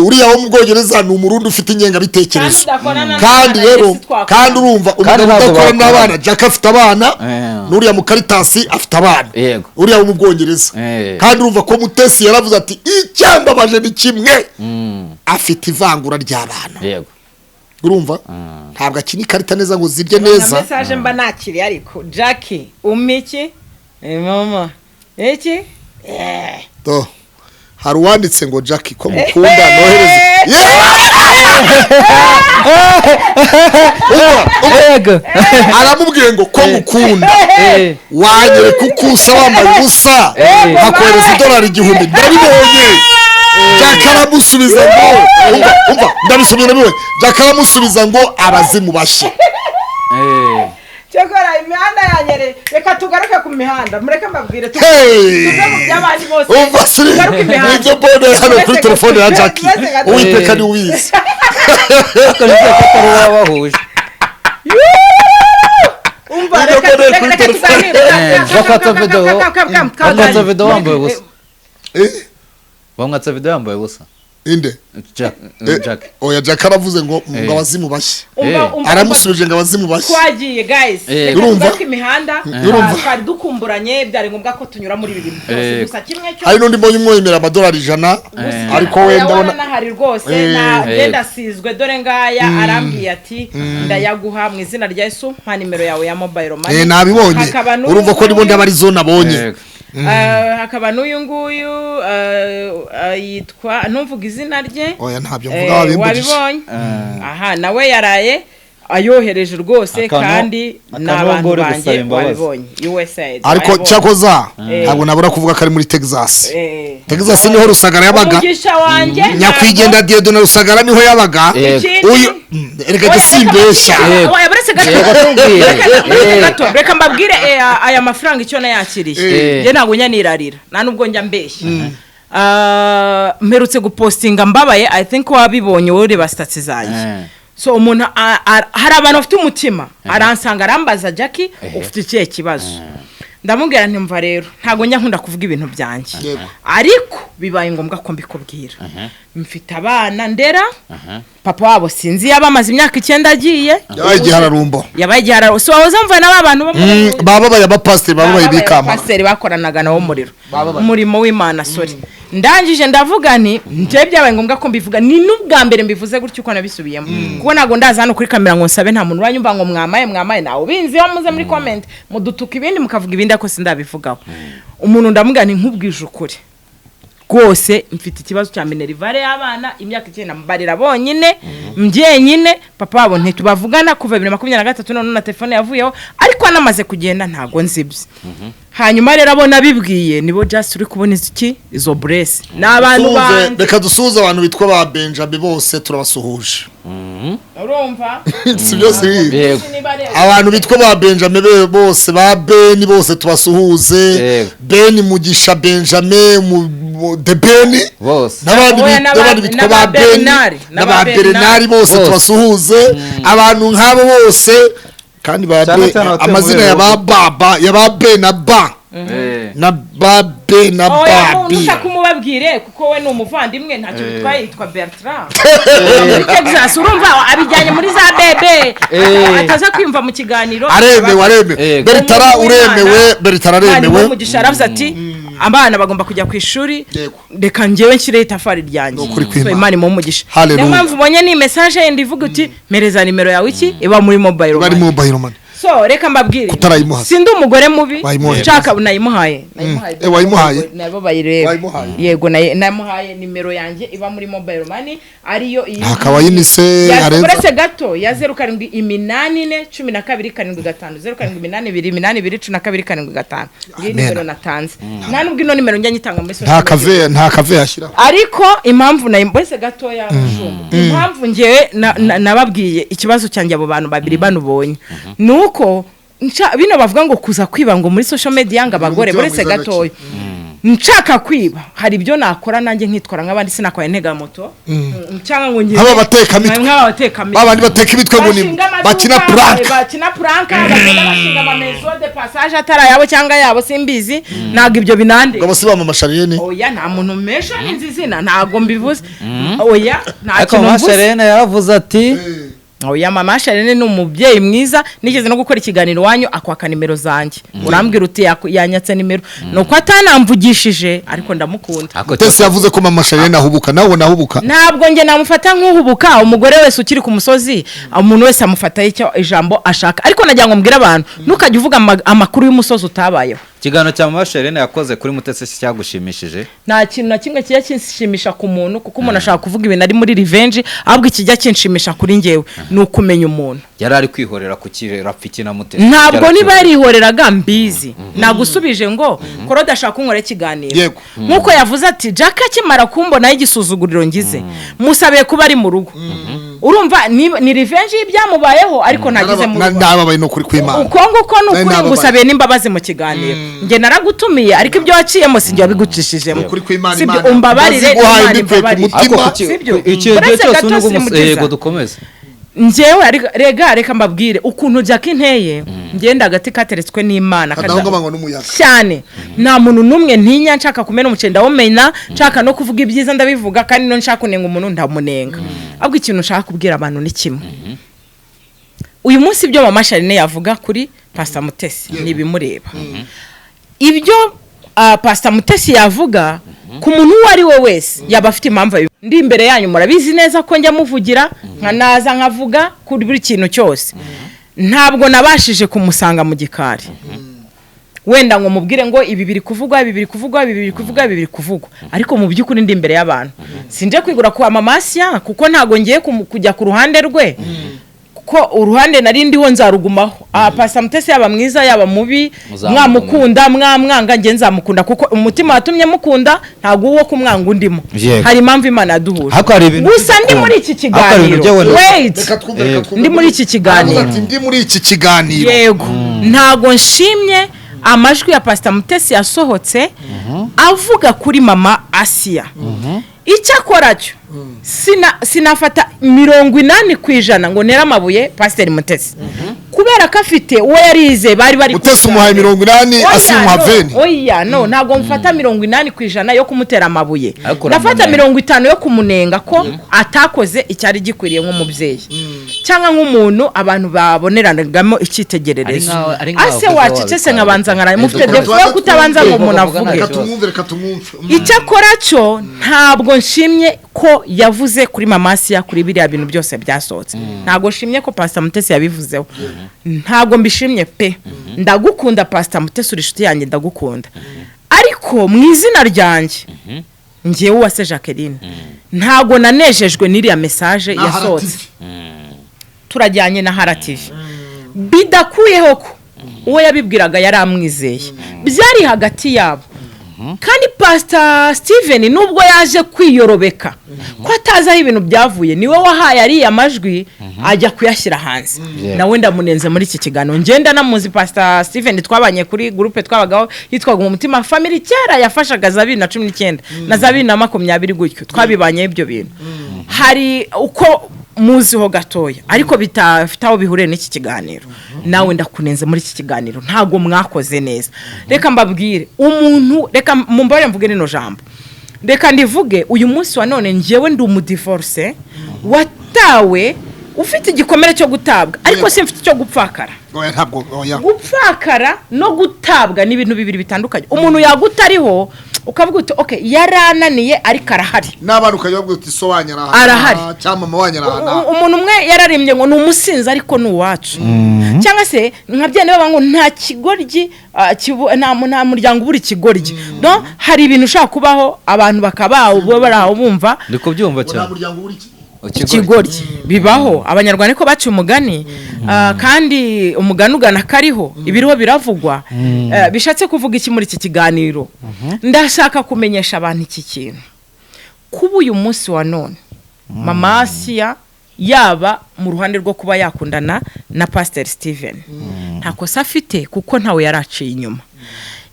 [SPEAKER 2] Uriya wo mu Bwongereza ni umurundi ufite ingengabitekerezo. Kandi rero kandi urumva umugabo udakora n'abana Jack afite abana n'uriya mu Karitasi afite abana. Uriya wo mu Bwongereza. Kandi urumva ko Mutesi yaravuze ati icyambabaje ni kimwe afite ivangura ry'abana.
[SPEAKER 4] Yego
[SPEAKER 2] urumva ntabwo akina ikarita neza ngo zirye neza.
[SPEAKER 1] Message mba nakiri ariko Jackie umiki mama iki
[SPEAKER 2] do hari uwanditse ngo Jackie ko mukunda nohereze.
[SPEAKER 4] Yego
[SPEAKER 2] aramubwiye ngo ko mukunda wanyereka uko usa wambaye ubusa nkakohereza idolari 1000 ndabibonye. Jack aramusubiza ngo umva ndabisomye nabibonye. Jack aramusubiza ngo abazimu bashye.
[SPEAKER 1] Cyakora imihanda yanyere reka tugaruke ku mihanda mureke mbabwire tuve mu by'abandi bose.
[SPEAKER 2] Umva siri ibyo mbone hano kuri telefone ya Jackie Uwiteka ni uwizi.
[SPEAKER 4] Ariko nizeye ko atari uwabahuje.
[SPEAKER 1] Umva reka tuganire.
[SPEAKER 4] Bamwatsa video wambaye ubusa. Bamwatsa video yambaye ubusa.
[SPEAKER 2] Inde
[SPEAKER 4] Jack.
[SPEAKER 2] Oya Jack aravuze ngo abazimu bashye. Aramusubije ngo abazimu bashye.
[SPEAKER 1] Twagiye guys reka tugaruke imihanda twari dukumburanye byari ngombwa ko tunyura muri ibi bintu byose gusa kimwe cyo
[SPEAKER 2] hari n'undi mbonye umwemera amadolari 100 ariko we ndabona
[SPEAKER 1] nahari rwose na genda sizwe dore ngaya arambwiye ati ndayaguha mu izina rya Yesu mpa nimero yawe ya mobile money.
[SPEAKER 2] Nabibonye urumva ko nibo ndabari zone abonye.
[SPEAKER 1] Hakaba n'uyu nguyu yitwa ntumvuga izina rye.
[SPEAKER 2] Oya ntabyo mvuga wabimbujije.
[SPEAKER 1] Wabibonye aha nawe yaraye Ayohereje rwose, kandi ni abantu banjye wabibonye USAID.
[SPEAKER 2] Ariko cyakoza ntabwo nabura kuvuga ko ari muri Texas. Texas niho Rusagara yabaga.
[SPEAKER 1] Umugisha wanjye
[SPEAKER 2] Nyakwigendera Dieudonné Rusagara niho yabaga. Uyu reka gisimbesha.
[SPEAKER 1] Oya, buretse gato, reka mbabwire aya mafaranga icyo nayakiriye. Njye ntabwo njya nirarira, nta nubwo njya mbeshya. Mperutse gupostinga mbabaye, I think wabibonye wowe ureba status zanjye. So umuntu hari abantu bafite umutima, aransanga arambaza, Jackie ufite ikihe kibazo? Ndamubwira nti mva rero ntabwo njya nkunda kuvuga ibintu byanjye, ariko bibaye ngombwa ko mbikubwira. Mfite abana ndera, papa wabo sinzi yaba amaze imyaka 9 agiye.
[SPEAKER 2] Yabaye igihararumbo.
[SPEAKER 1] Yabaye igihararumbo. So wahoze mva n'aba bantu
[SPEAKER 2] bababaye abapasiteri, bababaye bikama.
[SPEAKER 1] Abapasiteri bakoranaga nabo umuriro. Umurimo w'Imana, sorry. Ndangije ndavuga nti nje byabaye ngombwa ko mbivuga, ni n'ubwa mbere mbivuze gutyo uko nabisubiyemo, kuko ntabwo ndaza hano kuri kamera ngo nsabe, nta muntu uranyumva ngo mwamaye mwamaye, nawe ubinzi yo muze muri comment mudutuka ibindi mukavuga ibindi, ariko sindabivugaho. Umuntu ndamubwira nti nkubwije ukuri rwose mfite ikibazo cya minerivare y'abana, imyaka 9 mbarira bonyine mbyonyine, papa wabo ntitubavugana kuva 2023, none na telefone yavuyeho, ariko anamaze kugenda ntago nzibye. Hanyuma rero abona bibwiye nibo just uri kubona iki izo brace n'abantu bandi.
[SPEAKER 2] Reka dusuhuze abantu bitwa ba Benjamin bose, turabasuhuje.
[SPEAKER 1] Urumva
[SPEAKER 2] si byose abantu bitwa ba Benjamin bose, ba Ben bose tubasuhuze. Ben Mugisha, Benjamin de Ben
[SPEAKER 4] bose,
[SPEAKER 2] n'abandi bitwa ba Ben n'aba Bernard bose tubasuhuze. Abantu nk'abo bose kandi ba amazina ya ba baba ya ba B na ba na ba B na ba B.
[SPEAKER 1] Oya, kumubabwire kuko we ni umuvandimwe ntacyo bitwaye, yitwa Bertrand muri Texas. Urumva abijyanye muri za bebe ataza kwimva mu kiganiro.
[SPEAKER 2] Aremewe, aremewe Bertrand, uremewe Bertrand, aremewe.
[SPEAKER 1] Umugisha aravuze ati abana bagomba kujya ku ishuri, reka njyewe nshyire itafari ryanjye. So Imana imuhe umugisha. Niyo mpamvu ubonye ni message yindi ivuga uti mereza nimero yawe iki iba muri mobile money. So reka mbabwire, sindi umugore mubi, nshaka nayimuhaye.
[SPEAKER 2] Wayimuhaye
[SPEAKER 1] nabo bayireba. Yego namuhaye nimero yanjye iba muri mobile money, ariyo iyi
[SPEAKER 2] akaba yinise
[SPEAKER 1] arenza gato ya 0784 12 75 0782 82 12 75. Iyi nimero natanze nta nubwo ino nimero njya nyitanga muri social
[SPEAKER 2] media, nta kave yashyiraho.
[SPEAKER 1] Ariko impamvu nayimbose gato ya mushumba, impamvu ngewe nababwiye ikibazo cyanjye abo bantu babiri banubonye nuko bino bavuga ngo kuza kwiba ngo muri social media ngo abagore buretse gatoya nshaka kwiba hari ibyo nakora nanjye nkitwara nk'abandi, sinakwaye ntega moto cyangwa ngo ngiye
[SPEAKER 2] nk'aba bateka babandi bateka imitwe ngo ni bakina prank,
[SPEAKER 1] bakina prank bagenda bashinga ama maison de passage atari yabo cyangwa yabo simbizi, ntago ibyo binande
[SPEAKER 2] ngo bose bamama Charlene.
[SPEAKER 1] Oya nta muntu mesha inzi zina ntago mbivuze. Oya nta kintu
[SPEAKER 4] mvuze. Charlene yaravuze ati
[SPEAKER 1] oya mama Charlene ni umubyeyi mwiza, nigeze no gukora ikiganiro wanyu akwaka nimero zanjye, urambwira uti yanyatse nimero, nuko atanamvugishije ariko ndamukunda.
[SPEAKER 2] Tese yavuze ko mama Charlene ahubuka, nawe nahubuka.
[SPEAKER 1] Ntabwo nge namufata nk'uhubuka, umugore wese ukiri ku musozi umuntu wese amufata icyo ijambo ashaka, ariko nagira ngo mbwire abantu ntukajye uvuga amakuru y'umusozi utabayeho.
[SPEAKER 4] Ikiganiro cya mama Charlene yakoze kuri Mutesi cyagushimishije?
[SPEAKER 1] Nta kintu na kimwe kijya kinshimisha ku muntu, kuko umuntu ashaka kuvuga ibintu ari muri revenge, ahubwo ikijya kinshimisha kuri njyewe ni ukumenya umuntu.
[SPEAKER 4] Yari ari kwihorera ku kirapfiki na Mutesi.
[SPEAKER 1] Ntabwo niba yarihoreraga mbizi, nagusubije ngo Claude ashaka kunkora ikiganiro nkuko yavuze ati Jack akimara kumbona igisuzuguriro ngize musabiye kuba ari mu rugo. Urumva ni revenge y'ibyamubayeho ariko nagize mu rugo.
[SPEAKER 2] Nababaye no kuri kwimana.
[SPEAKER 1] Uko nguko ni ukuri ngusabiye n'imbabazi mu kiganiro. Nge naragutumiye ariko ibyo waciyemo sinjye wabigucishijemo.
[SPEAKER 2] Sibyo,
[SPEAKER 1] umbabarire Imana imbabarire.
[SPEAKER 4] Sibyo, icyo cyose n'ubwo yego dukomeze.
[SPEAKER 1] Njyewe rega reka mbabwire ukuntu Jack inteye, ngenda agati kateretswe n'Imana cyane, nta muntu n'umwe ntinya, nshaka kumena umuceri ndawumena, nshaka no kuvuga ibyiza ndabivuga, kandi no nshaka kunenga umuntu ndamunenga. Ahubwo ikintu nshaka kubwira abantu ni kimwe, uyu munsi ibyo mama Charlene yavuga kuri Pastor Mutesi nibimureba, ibyo Pastor Mutesi yavuga ku muntu uwo ari we wese yaba afite impamvu. Ndi imbere yanyu murabizi neza ko njya muvugira nkanaza nkavuga kuri buri kintu cyose, ntabwo nabashije kumusanga mu gikari wenda ngo mubwire ngo ibi biri kuvugwa, ibi biri kuvugwa, ibi biri kuvugwa, ibi biri kuvugwa, ariko mu by'ukuri ndi imbere y'abantu sinje kwigura kwa mama Asiya kuko ntago ngiye kujya ku ruhande rwe. Ko uruhande nari ndiho nzarugumaho. Aha Pastor Mutesi, yaba mwiza, yaba mubi,
[SPEAKER 4] Muzamukunda.
[SPEAKER 1] mwamukunda, mwamwanga, njye nzamukunda, kuko umutima watumye mukunda ntabwo uwo kumwanga undimo. Hari impamvu Imana yaduhuje.
[SPEAKER 4] Ariko hari ibintu
[SPEAKER 1] Gusa ndi muri iki
[SPEAKER 4] Ariko hari ibintu
[SPEAKER 1] kiganiro,
[SPEAKER 4] byo wenda-
[SPEAKER 1] wait.
[SPEAKER 2] Reka twumve, reka twumve.
[SPEAKER 1] Ndi muri iki kiganiro.
[SPEAKER 2] Aravuga ati: "Ndi muri iki kiganiro."
[SPEAKER 1] Yego, ntago nshimye amajwi ya Pasita Mutesi yasohotse avuga kuri mama Asiya. Icyo akora cyo, sinafata 80% ngo ntere amabuye Pasiteri Mutesi, kubera ko afite uwo yarize, bari
[SPEAKER 2] Mutesi umuhaye 80,
[SPEAKER 1] Oya,
[SPEAKER 2] Asiya umuha
[SPEAKER 1] no,
[SPEAKER 2] 20.
[SPEAKER 1] Oya, no, ntabwo mfata 80% yo kumutera amabuye.
[SPEAKER 4] Ariko
[SPEAKER 1] Ndafata
[SPEAKER 4] uramunenga.
[SPEAKER 1] 50 yo kumunenga ko atakoze icyari gikwiriye nk'umubyeyi cyangwa nk'umuntu abantu baboneranagamo icyitegererezo.
[SPEAKER 4] Ari nkaho
[SPEAKER 1] Ase
[SPEAKER 4] uvuze
[SPEAKER 1] wacecetse
[SPEAKER 4] wabikora.
[SPEAKER 1] nkabanza nkaraye mufite
[SPEAKER 4] Reka
[SPEAKER 1] défaut yo kutabanza ngo umuntu avuge.
[SPEAKER 2] Reka tumwumve, reka tumwumve.
[SPEAKER 1] Icyakora cyo, ntabwo nshimye ko yavuze kuri mama Asiya, kuri biriya bintu byose byasohotse. Ntabwo nshimye ko Pasita Mutesi yabivuzeho, ntabwo mbishimye pe. Ndagukunda Pasita Mutesi, uri inshuti yanjye, ndagukunda, ariko mu izina ryanjye, ngewe Uwase Jacqueline, ntabwo nanejejwe n'iriya message
[SPEAKER 2] Na
[SPEAKER 1] yasohotse.
[SPEAKER 2] Hara TV.
[SPEAKER 1] Turajyanye na Hara TV, bidakuyeho ko uwo yabibwiraga yari amwizeye, byari hagati yabo. Kandi Pasita Steven, nubwo yaje kwiyorobeka ko atazi aho ibintu byavuye, niwe wahaye ariya majwi ajya kuyashyira hanze. Nawe ndamunenze muri iki kiganiro. Ngenda namuzi Pasita Steven, twabanye kuri groupe twabagaho yitwaga Umutima Family kera, yafashaga za 2019 na za 2020 gutyo, twabibanye ibyo bintu. Hari uko muziho gatoya, ariko bitafite aho bihuriye n'iki kiganiro. Nawe ndakunenze muri iki kiganiro, ntabwo mwakoze neza. Reka mbabwire umuntu, reka mumbare mvuge rino jambo, reka ndivuge uyu munsi wa none: njyewe ndi umudivorcé watawe, ufite igikomere cyo gutabwa, ariko simfite icyo gupfakara.
[SPEAKER 2] Oya, ntabwo, oya.
[SPEAKER 1] Gupfakara no gutabwa ni ibintu bibiri bitandukanye. Umuntu yaguta ariho, ukavuga uti: "Ok, yarananiye, ariko arahari."
[SPEAKER 2] N'abana ukajya babwira uti: "So wanyu arahana."
[SPEAKER 1] Arahari.
[SPEAKER 2] Cyangwa mama wanyu arahana.
[SPEAKER 1] Umuntu umwe yararimbye ngo ni umusinzi ariko ni uwacu, cyangwa se nka bya niba ngo nta kigoryi, nta muryango ubura ikigoryi. No hari ibintu ushobora kubaho, abantu bakaba bari aho bumva.
[SPEAKER 4] Ndi kubyumva
[SPEAKER 2] Ngo nta
[SPEAKER 4] cyane.
[SPEAKER 2] muryango uri iki?
[SPEAKER 1] Ikigoryi bibaho. Abanyarwanda niko baciye umugani. Kandi umugani ugana kariho ibiriho biravugwa. Bishatse kuvuga iki muri iki kiganiro? Ndashaka kumenyesha abantu iki kintu: kuba uyu munsi wa none mama Asiya yaba mu ruhande rwo kuba yakundana na Pasiteri Steven, nta kosa afite, kuko ntawe yaraciye inyuma.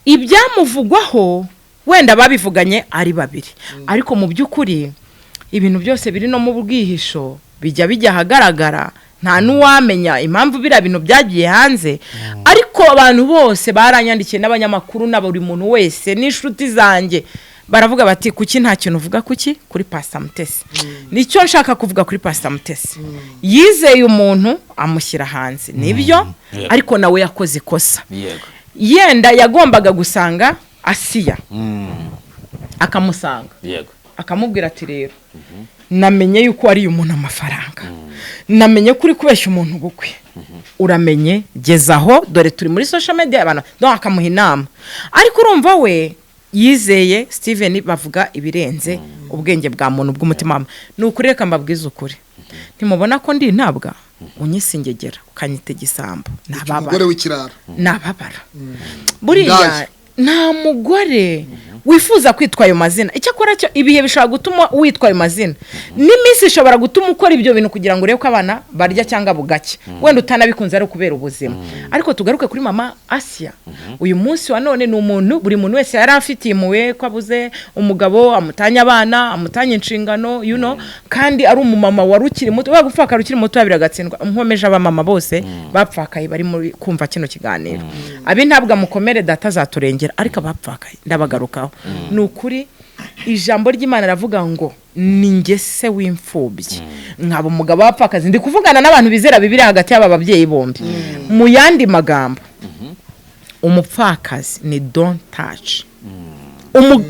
[SPEAKER 1] Ibyamuvugwaho wenda babivuganye ari babiri, ariko mu by'ukuri ibintu byose biri no mu bwihisho bijya ahagaragara. Nta n'uwamenya impamvu biriya bintu byagiye hanze, ariko abantu bose baranyandikiye, n'abanyamakuru na buri muntu wese n'inshuti zanjye, baravuga bati: "Kuki nta kintu uvuga kuki kuri Pasita Mutesi?" Nicyo nshaka kuvuga kuri Pasita Mutesi: yizeye umuntu amushyira hanze, nibyo, ariko nawe yakoze ikosa. Yenda yagombaga gusanga Asiya, akamusanga, akamubwira ati: "Rero namenye yuko wariye umuntu amafaranga, namenye ko uri kubeshya umuntu ubukwe, uramenye geza aho, dore turi muri social media abantu." No akamuha inama. Ariko urumva we yizeye Steven, bavuga ibirenze ubwenge bwa muntu, bw'umutima we. Ni ukuri, reka mbabwize ukuri: ntimubona ko ndi intabwa? Unyise ingegera, ukanyita igisambo,
[SPEAKER 2] Umugore
[SPEAKER 1] nababara.
[SPEAKER 2] w'ikirara.
[SPEAKER 1] Nababara buriya.
[SPEAKER 2] Indaya.
[SPEAKER 1] Nta mugore wifuza kwitwa ayo mazina. Icyakora cyo, ibihe bishobora gutuma witwa ayo mazina, n'iminsi ishobora gutuma ukora ibyo bintu kugira ngo urebe ko abana barya cyangwa bugacya, wenda utanabikunze ari ukubera ubuzima. Ariko tugaruke kuri mama Asiya. Uyu munsi wa none ni umuntu buri muntu wese yari afitiye impuhwe, ko abuze umugabo, amutanye abana, amutanye inshingano, kandi ari umumama wari ukiri muto. Waba gupfakara ukiri muto biragatsindwa. Nkomeje abamama bose bapfakaye bari muri kumva kino kiganiro, ab'intabwa mukomere, Data azaturengera. Ariko abapfakaye ndabagarukaho. Ni ukuri, ijambo ry'Imana ravuga ngo ni njye se w'imfubyi, nkaba umugabo w'abapfakazi. Ndi kuvugana n'abantu bizera Bibiliya hagati y'aba babyeyi bombi. Mu yandi magambo, umupfakazi ni don't touch.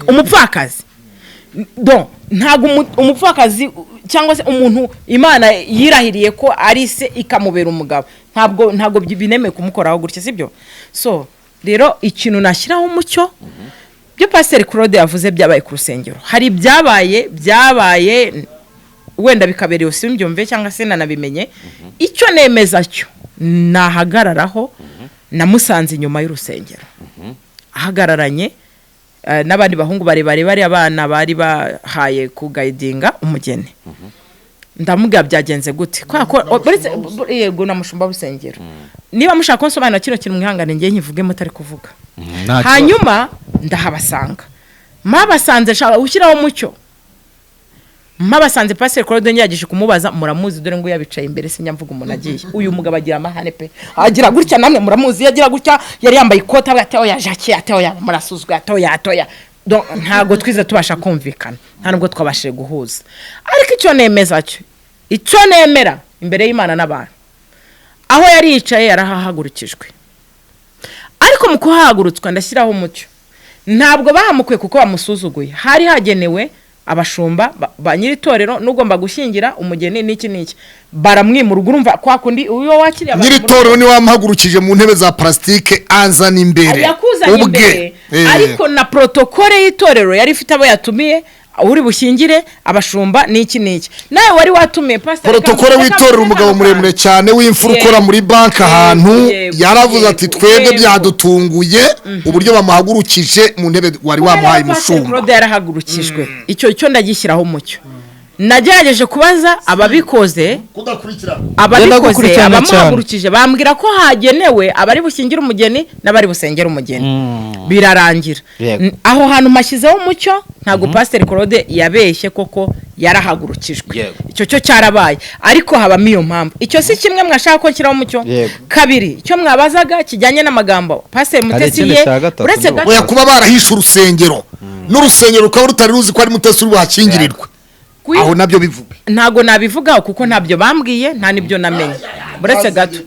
[SPEAKER 1] Umupfakazi don ntabwo umupfakazi cyangwa se umuntu Imana yirahiriye ko ari se ikamubera umugabo, ntabwo binemewe kumukoraho gutya, sibyo? So rero, ikintu nashyiraho umucyo, byo Pasiteri Claude yavuze byabaye ku rusengero, hari ibyabaye. Wenda bikabereye simbyumve cyangwa se nanabimenye. Icyo nemeza cyo nahagararaho, namusanze inyuma y'urusengero ahagararanye n'abandi bahungu barebare, bari abana bari bahaye kuguidinga umugeni. Ndamubwira: "Byagenze gute?" Kubera ko yego, na mushumba w'urusengero. Niba mushaka ko nsobanura kino kintu, mwihangane ngiye nkivuge mutari kuvuga.
[SPEAKER 4] Nta kibazo.
[SPEAKER 1] Hanyuma ndahabasanga, mpabasanze shaka ushyiraho umucyo, mpabasanze Pasiteri Claude ngerageje kumubaza. Muramuzi, dore ngo yabicaye imbere, sinjya mvuga umuntu agiye. Uyu mugabo agira amahane pe, agira gutya, namwe muramuzi, agira gutya. Yari yambaye ikote, avuga ati: "Oya Jackie," ati: "Oya, murasuzwe," ati: "Oya, atoya." Donc, ntabwo twize tubasha kumvikana, nta nubwo twabashije guhuza. Ariko icyo nemeza cyo, icyo nemera imbere y'Imana n'abantu, aho yari yicaye yarahahagurukijwe. Ariko mu kuhahagurutswa, ndashyiraho umucyo, ntabwo bahamukuye kuko bamusuzuguye. Hari hagenewe abashumba ba nyir'itorero n'ugomba gushyingira umugeni n'iki n'iki, baramwimura. Ubwo urumva kwa kundi uwo wakiriye abantu mu
[SPEAKER 2] Nyir'itorero niwe wamuhagurukije mu ntebe za plastique, anzana imbere
[SPEAKER 1] yakuzanye
[SPEAKER 2] ubwe.
[SPEAKER 1] imbere. Ariko na protocole y'itorero yari ifite abo yatumiye, uri bushyingire, abashumba n'iki n'iki, nawe wari watumiye pastor.
[SPEAKER 2] Protocole w'itorero, umugabo muremure cyane w'imfura ukora muri banki ahantu, yaravuze ati: "Twebwe byadutunguye uburyo bamuhagurukije mu ntebe wari wamuhaye,
[SPEAKER 1] Pastor
[SPEAKER 2] mushumba."
[SPEAKER 1] Claude yarahagurukijwe, icyo cyo ndagishyiraho umucyo. Nagerageje kubaza ababikoze,
[SPEAKER 2] Kudakurikirana.
[SPEAKER 1] ababikoze,
[SPEAKER 6] Ndagukurikirana cyane.
[SPEAKER 1] abamuhagurukije, bambwira ko hagenewe abari bushyingire umugeni n'abari busengere umugeni, birarangira. Aho hantu mashyizeho umucyo, ntabwo Pasiteri Claude yabeshye, koko yarahagurukijwe. Icyo cyo cyarabaye, ariko habamo iyo mpamvu. Icyo si kimwe mwashaka ko nshyiraho umucyo?
[SPEAKER 6] Yego.
[SPEAKER 1] Kabiri, icyo mwabazaga kijyanye n'amagambo Pasiteri
[SPEAKER 4] Hari
[SPEAKER 1] Mutesi
[SPEAKER 4] ikindi
[SPEAKER 1] ye
[SPEAKER 4] cya gatatu
[SPEAKER 1] uretse
[SPEAKER 4] ndumva.
[SPEAKER 1] gato.
[SPEAKER 2] Oya, kuba barahishe urusengero, n'urusengero rukaba rutari ruzi ko ari Mutesi uri buhakingirirwe, aho nabyo bivuga.
[SPEAKER 1] Ntabwo nabivugaho kuko ntabyo bambwiye, nta n'ibyo namenye. Uretse gato,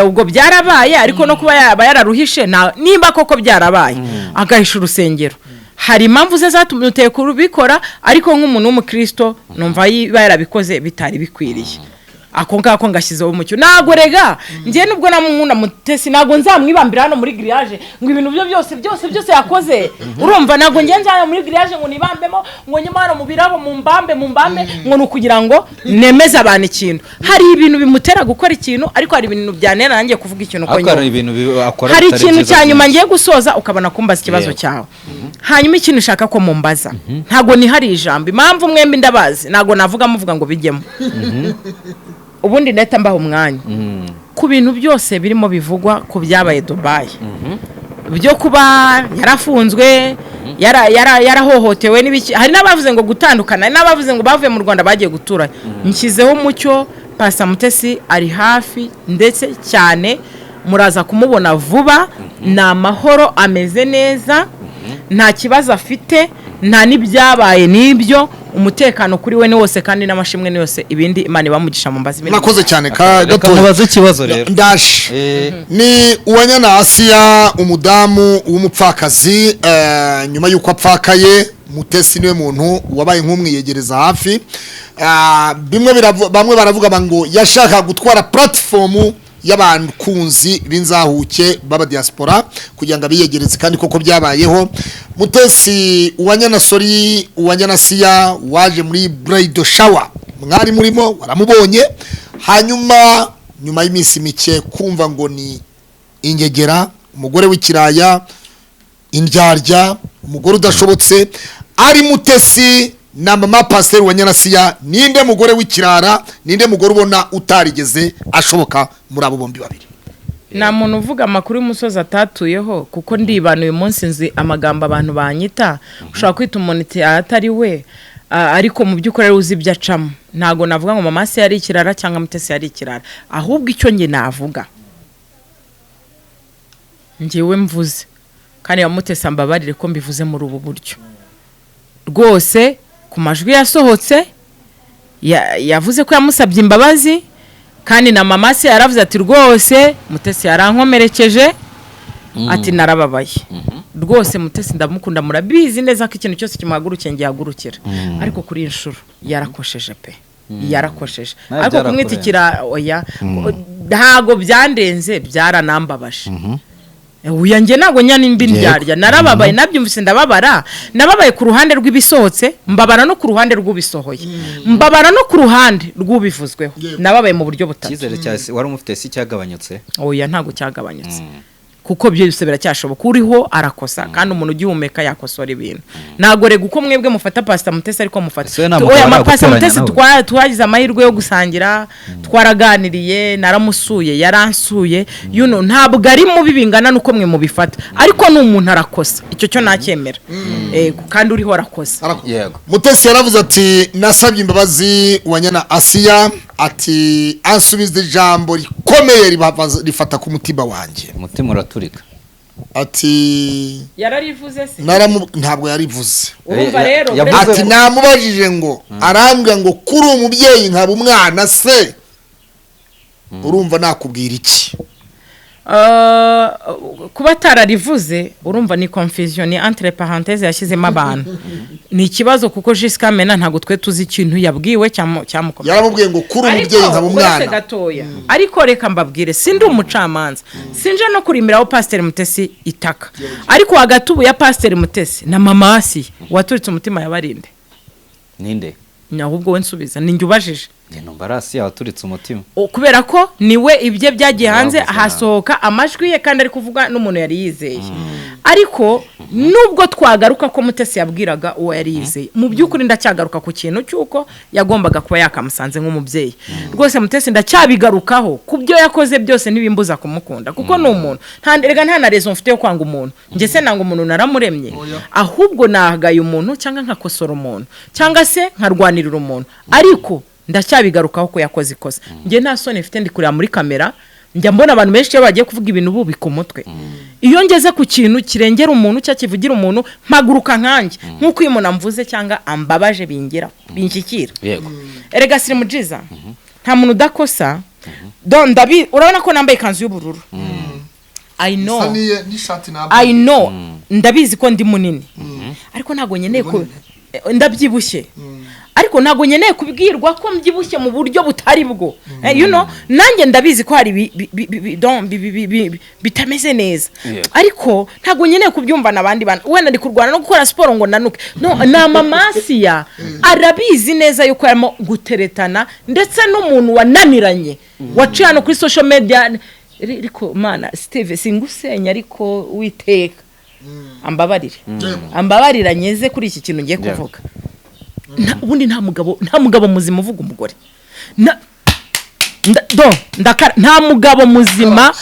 [SPEAKER 1] ubwo byarabaye, ariko no kuba yaba yararuhishe, nimba koko byarabaye agahisha urusengero, hari impamvu ze zatumuteye kubikora. Ariko nk'umuntu w'umukristo numva yiba yarabikoze bitari bikwiriye. Ako ngako ngashyizeho umucyo. Ntabwo rega njye nubwo namukunda Mutesi, ntabwo nzamwibambira hano muri grillage ngo ibintu byo byose byose byose yakoze. Urumva, ntabwo njye nzajya muri grillage ngo nibambemo, ngo nyuma hano mu birabo mu mbambe mu mbambe, ngo ni ukugira ngo nemeze abantu ikintu. Hari ibintu bimutera gukora ikintu, ariko hari ibintu byanera nanjye kuvuga ikintu uko
[SPEAKER 4] Ariko hari
[SPEAKER 1] nyumva.
[SPEAKER 4] ibintu akora
[SPEAKER 1] Hari
[SPEAKER 4] bitari
[SPEAKER 1] ikintu
[SPEAKER 4] byiza
[SPEAKER 1] cya nyuma
[SPEAKER 4] byinshi.
[SPEAKER 1] ngiye gusoza, ukabona kumbaza ikibazo cyawe. Hanyuma ikintu ushaka ko mumbaza, ntabwo nihariye ijambo, impamvu mwembi ndabazi, ntabwo navuga muvuga ngo bijyemo. Ubundi ndahita mbaha umwanya. Ku bintu byose birimo bivugwa ku byabaye Dubai, byo kuba yarafunzwe, yarahohotewe n'ibiki, hari n'abavuze ngo gutandukana, hari n'abavuze ngo bavuye mu Rwanda bagiye gutura, nshyizeho umucyo: Pasa Mutesi ari hafi ndetse cyane, muraza kumubona vuba. Ni amahoro, ameze neza, nta kibazo afite, nta n'ibyabaye n'ibyo. Umutekano kuri we ni wose kandi n'amashimwe ni yose. Ibindi Imana ibamugisha mu mbazi.
[SPEAKER 2] Murakoze cyane ka
[SPEAKER 4] Reka
[SPEAKER 2] gatoya.
[SPEAKER 4] nkubaze ikibazo rero.
[SPEAKER 2] Ndaje. Ni Uwanyana Asiya, umudamu w'umupfakazi, nyuma y'uko apfakaye, Mutesi niwe muntu wabaye nk'umwiyegereza hafi. Bimwe bamwe baravuga ngo yashaka gutwara platform y'abakunzi b'inzahuke b'aba diaspora kugira ngo abiyegereze, kandi koko byabayeho. Mutesi Uwanyana, sorry, Uwanyana Asiya waje muri bridal shower mwari murimo, waramubonye. Hanyuma nyuma y'iminsi mike kumva ngo ni ingegera, umugore w'ikiraya, indyarya, umugore udashobotse, ari Mutesi na mama pasiteri wa Nyarasiya, ninde mugore w'ikirara, ninde mugore ubona utarigeze ashoboka muri abo bombi babiri?
[SPEAKER 1] Nta muntu uvuga amakuru y'umusozi atatuyeho, kuko ndibana uyu munsi nzi amagambo abantu banyita. Ushobora kwita umuntu atari we, ariko mu by'ukuri ari uzi ibyo acamo. Ntabwo navuga ngo mama se yari ikirara cyangwa Mutesi yari ikirara. Ahubwo icyo njye navuga, njyewe mvuze, kandi Mutesi ambabarire ko mbivuze muri ubu buryo, rwose ku majwi yasohotse yavuze ko yamusabye imbabazi, kandi na mama se yaravuze ati: "Rwose Mutesi yarankomerekeje," ati: "Narababaye rwose." Mutesi ndamukunda, murabizi neza ko ikintu cyose kimuhagurukiye ngihagurukira, ariko kuri iyi nshuro yarakosheje pe, yarakosheje.
[SPEAKER 4] Nawe
[SPEAKER 1] Ariko
[SPEAKER 4] byarakurenze.
[SPEAKER 1] kumwitikira, oya, ntago byandenze, byaranambabaje. Uya, njye ntabwo nyana imbi ndyarya. Narababaye, nabyumvise ndababara. Nababaye ku ruhande rw'ibisohotse, mbabara no ku ruhande rw'ubisohoye, mbabara no ku ruhande rw'ubivuzweho. Nababaye mu buryo butatu.
[SPEAKER 4] Icyizere cya wari umufite si cyagabanyutse?
[SPEAKER 1] Oya, ntabwo cyagabanyutse, kuko byose biracyashoboka. Uriho arakosa, kandi umuntu ugihumeka yakosora ibintu. Ntabwo rega uko mwebwe mufata Pasita Mutesi ariko mufata.
[SPEAKER 4] Ese nta mugabo
[SPEAKER 1] Oya, ma Pasita
[SPEAKER 4] aragutoranya
[SPEAKER 1] Mutesi
[SPEAKER 4] nawe?
[SPEAKER 1] Twagize amahirwe yo gusangira, twaraganiriye, naramusuye, yaransuye. Ntabwo ari mubi bingana n'uko mwe mubifata, ariko ni umuntu, arakosa, icyo cyo nacyemera. Yego, kandi uriho arakosa.
[SPEAKER 4] Yego.
[SPEAKER 2] Mutesi yaravuze ati: "Nasabye imbabazi Wanyana Asiya," ati "ansubiza ijambo rikomeye rifata ku mutima wanjye."
[SPEAKER 4] Umutima uraturika.
[SPEAKER 2] Ati
[SPEAKER 1] Yararivuze se?
[SPEAKER 2] Ntabwo yarivuze.
[SPEAKER 1] Urumva rero
[SPEAKER 2] Ati namubajije ngo arambwira ngo kuri umubyeyi nkaba umwana se, urumva nakubwira iki?
[SPEAKER 1] Kuba atararivuze, urumva ni confusion, ni entre parenthèse yashyizemo abantu, ni ikibazo, kuko jusqu'à maintenant ntabwo twe tuzi ikintu yabwiwe cyamukomeye.
[SPEAKER 2] Yaramubwiye ngo kuri umubyeyi nkaba
[SPEAKER 1] Uretse
[SPEAKER 2] umwana.
[SPEAKER 1] gatoya, ariko reka mbabwire, sindi umucamanza, sinje no kurimiraho Pasiteri Mutesi itaka, ariko hagati ubu ya Pasiteri Mutesi na Mama Asiya, waturitse umutima yabarinde?
[SPEAKER 4] Ninde?
[SPEAKER 1] Ahubwo we nsubiza, ni njye ubajije.
[SPEAKER 4] Njye numva ari Asiya waturitse umutima.
[SPEAKER 1] Kubera ko niwe ibye byagiye hanze,
[SPEAKER 4] Yavuze nabi.
[SPEAKER 1] hasohoka amajwi ye kandi ari kuvuga n'umuntu yari yizeye. Ariko nubwo twagaruka ko Mutesi yabwiraga uwo yari yizeye, mu by'ukuri ndacyagaruka ku kintu cy'uko yagombaga kuba yakamusanze nk'umubyeyi. Rwose Mutesi ndacyabigarukaho, ku byo yakoze byose ntibimbuza kumukunda, kuko ni umuntu. Erega nta na raison mfite yo kwanga umuntu. Njye se nanga umuntu? Naramuremye. Ahubwo nahagaye umuntu cyangwa nkakosora umuntu cyangwa se nkarwanirira umuntu, ariko ndacyabigarukaho ko yakoze ikosa. Njye nta soni mfite, ndi kureba muri kamera. Njya mbona abantu benshi iyo bagiye kuvuga ibintu bubika umutwe. Iyo ngeze ku kintu kirengera umuntu cyangwa kivugira umuntu, mpaguruka nkanjye, nk'uko iyo umuntu amvuze cyangwa ambabaje bingeraho, binshyikira. Erega sirimujiza, nta muntu udakosa. Do ndabi, urabona ko nambaye ikanzu y'ubururu, I know.
[SPEAKER 2] Isa n'ishati nambaye.
[SPEAKER 1] I know, ndabizi ko ndi munini, ariko ntabwo nkeneye ko ndabyibushye, ariko ntabwo nkeneye kubwirwa ko mbyibushye mu buryo butari bwo. Nanjye ndabizi ko hari donc, bitameze neza, ariko ntabwo nkeneye kubyumva n'abandi bantu. Wenda ndi kurwana no gukora siporo ngo nanuke. No, ni amamasiya, arabizi neza yuko arimo guteretana ndetse n'umuntu wananiranye waciye hano kuri social media. Ariko mana, Steve, singusenya, ariko witeka ambabarire, ambabarira nyeze kuri iki kintu ngiye kuvuga. Ubundi nta mugabo muzima uvuga umugore. Do ndakara, nta mugabo muzima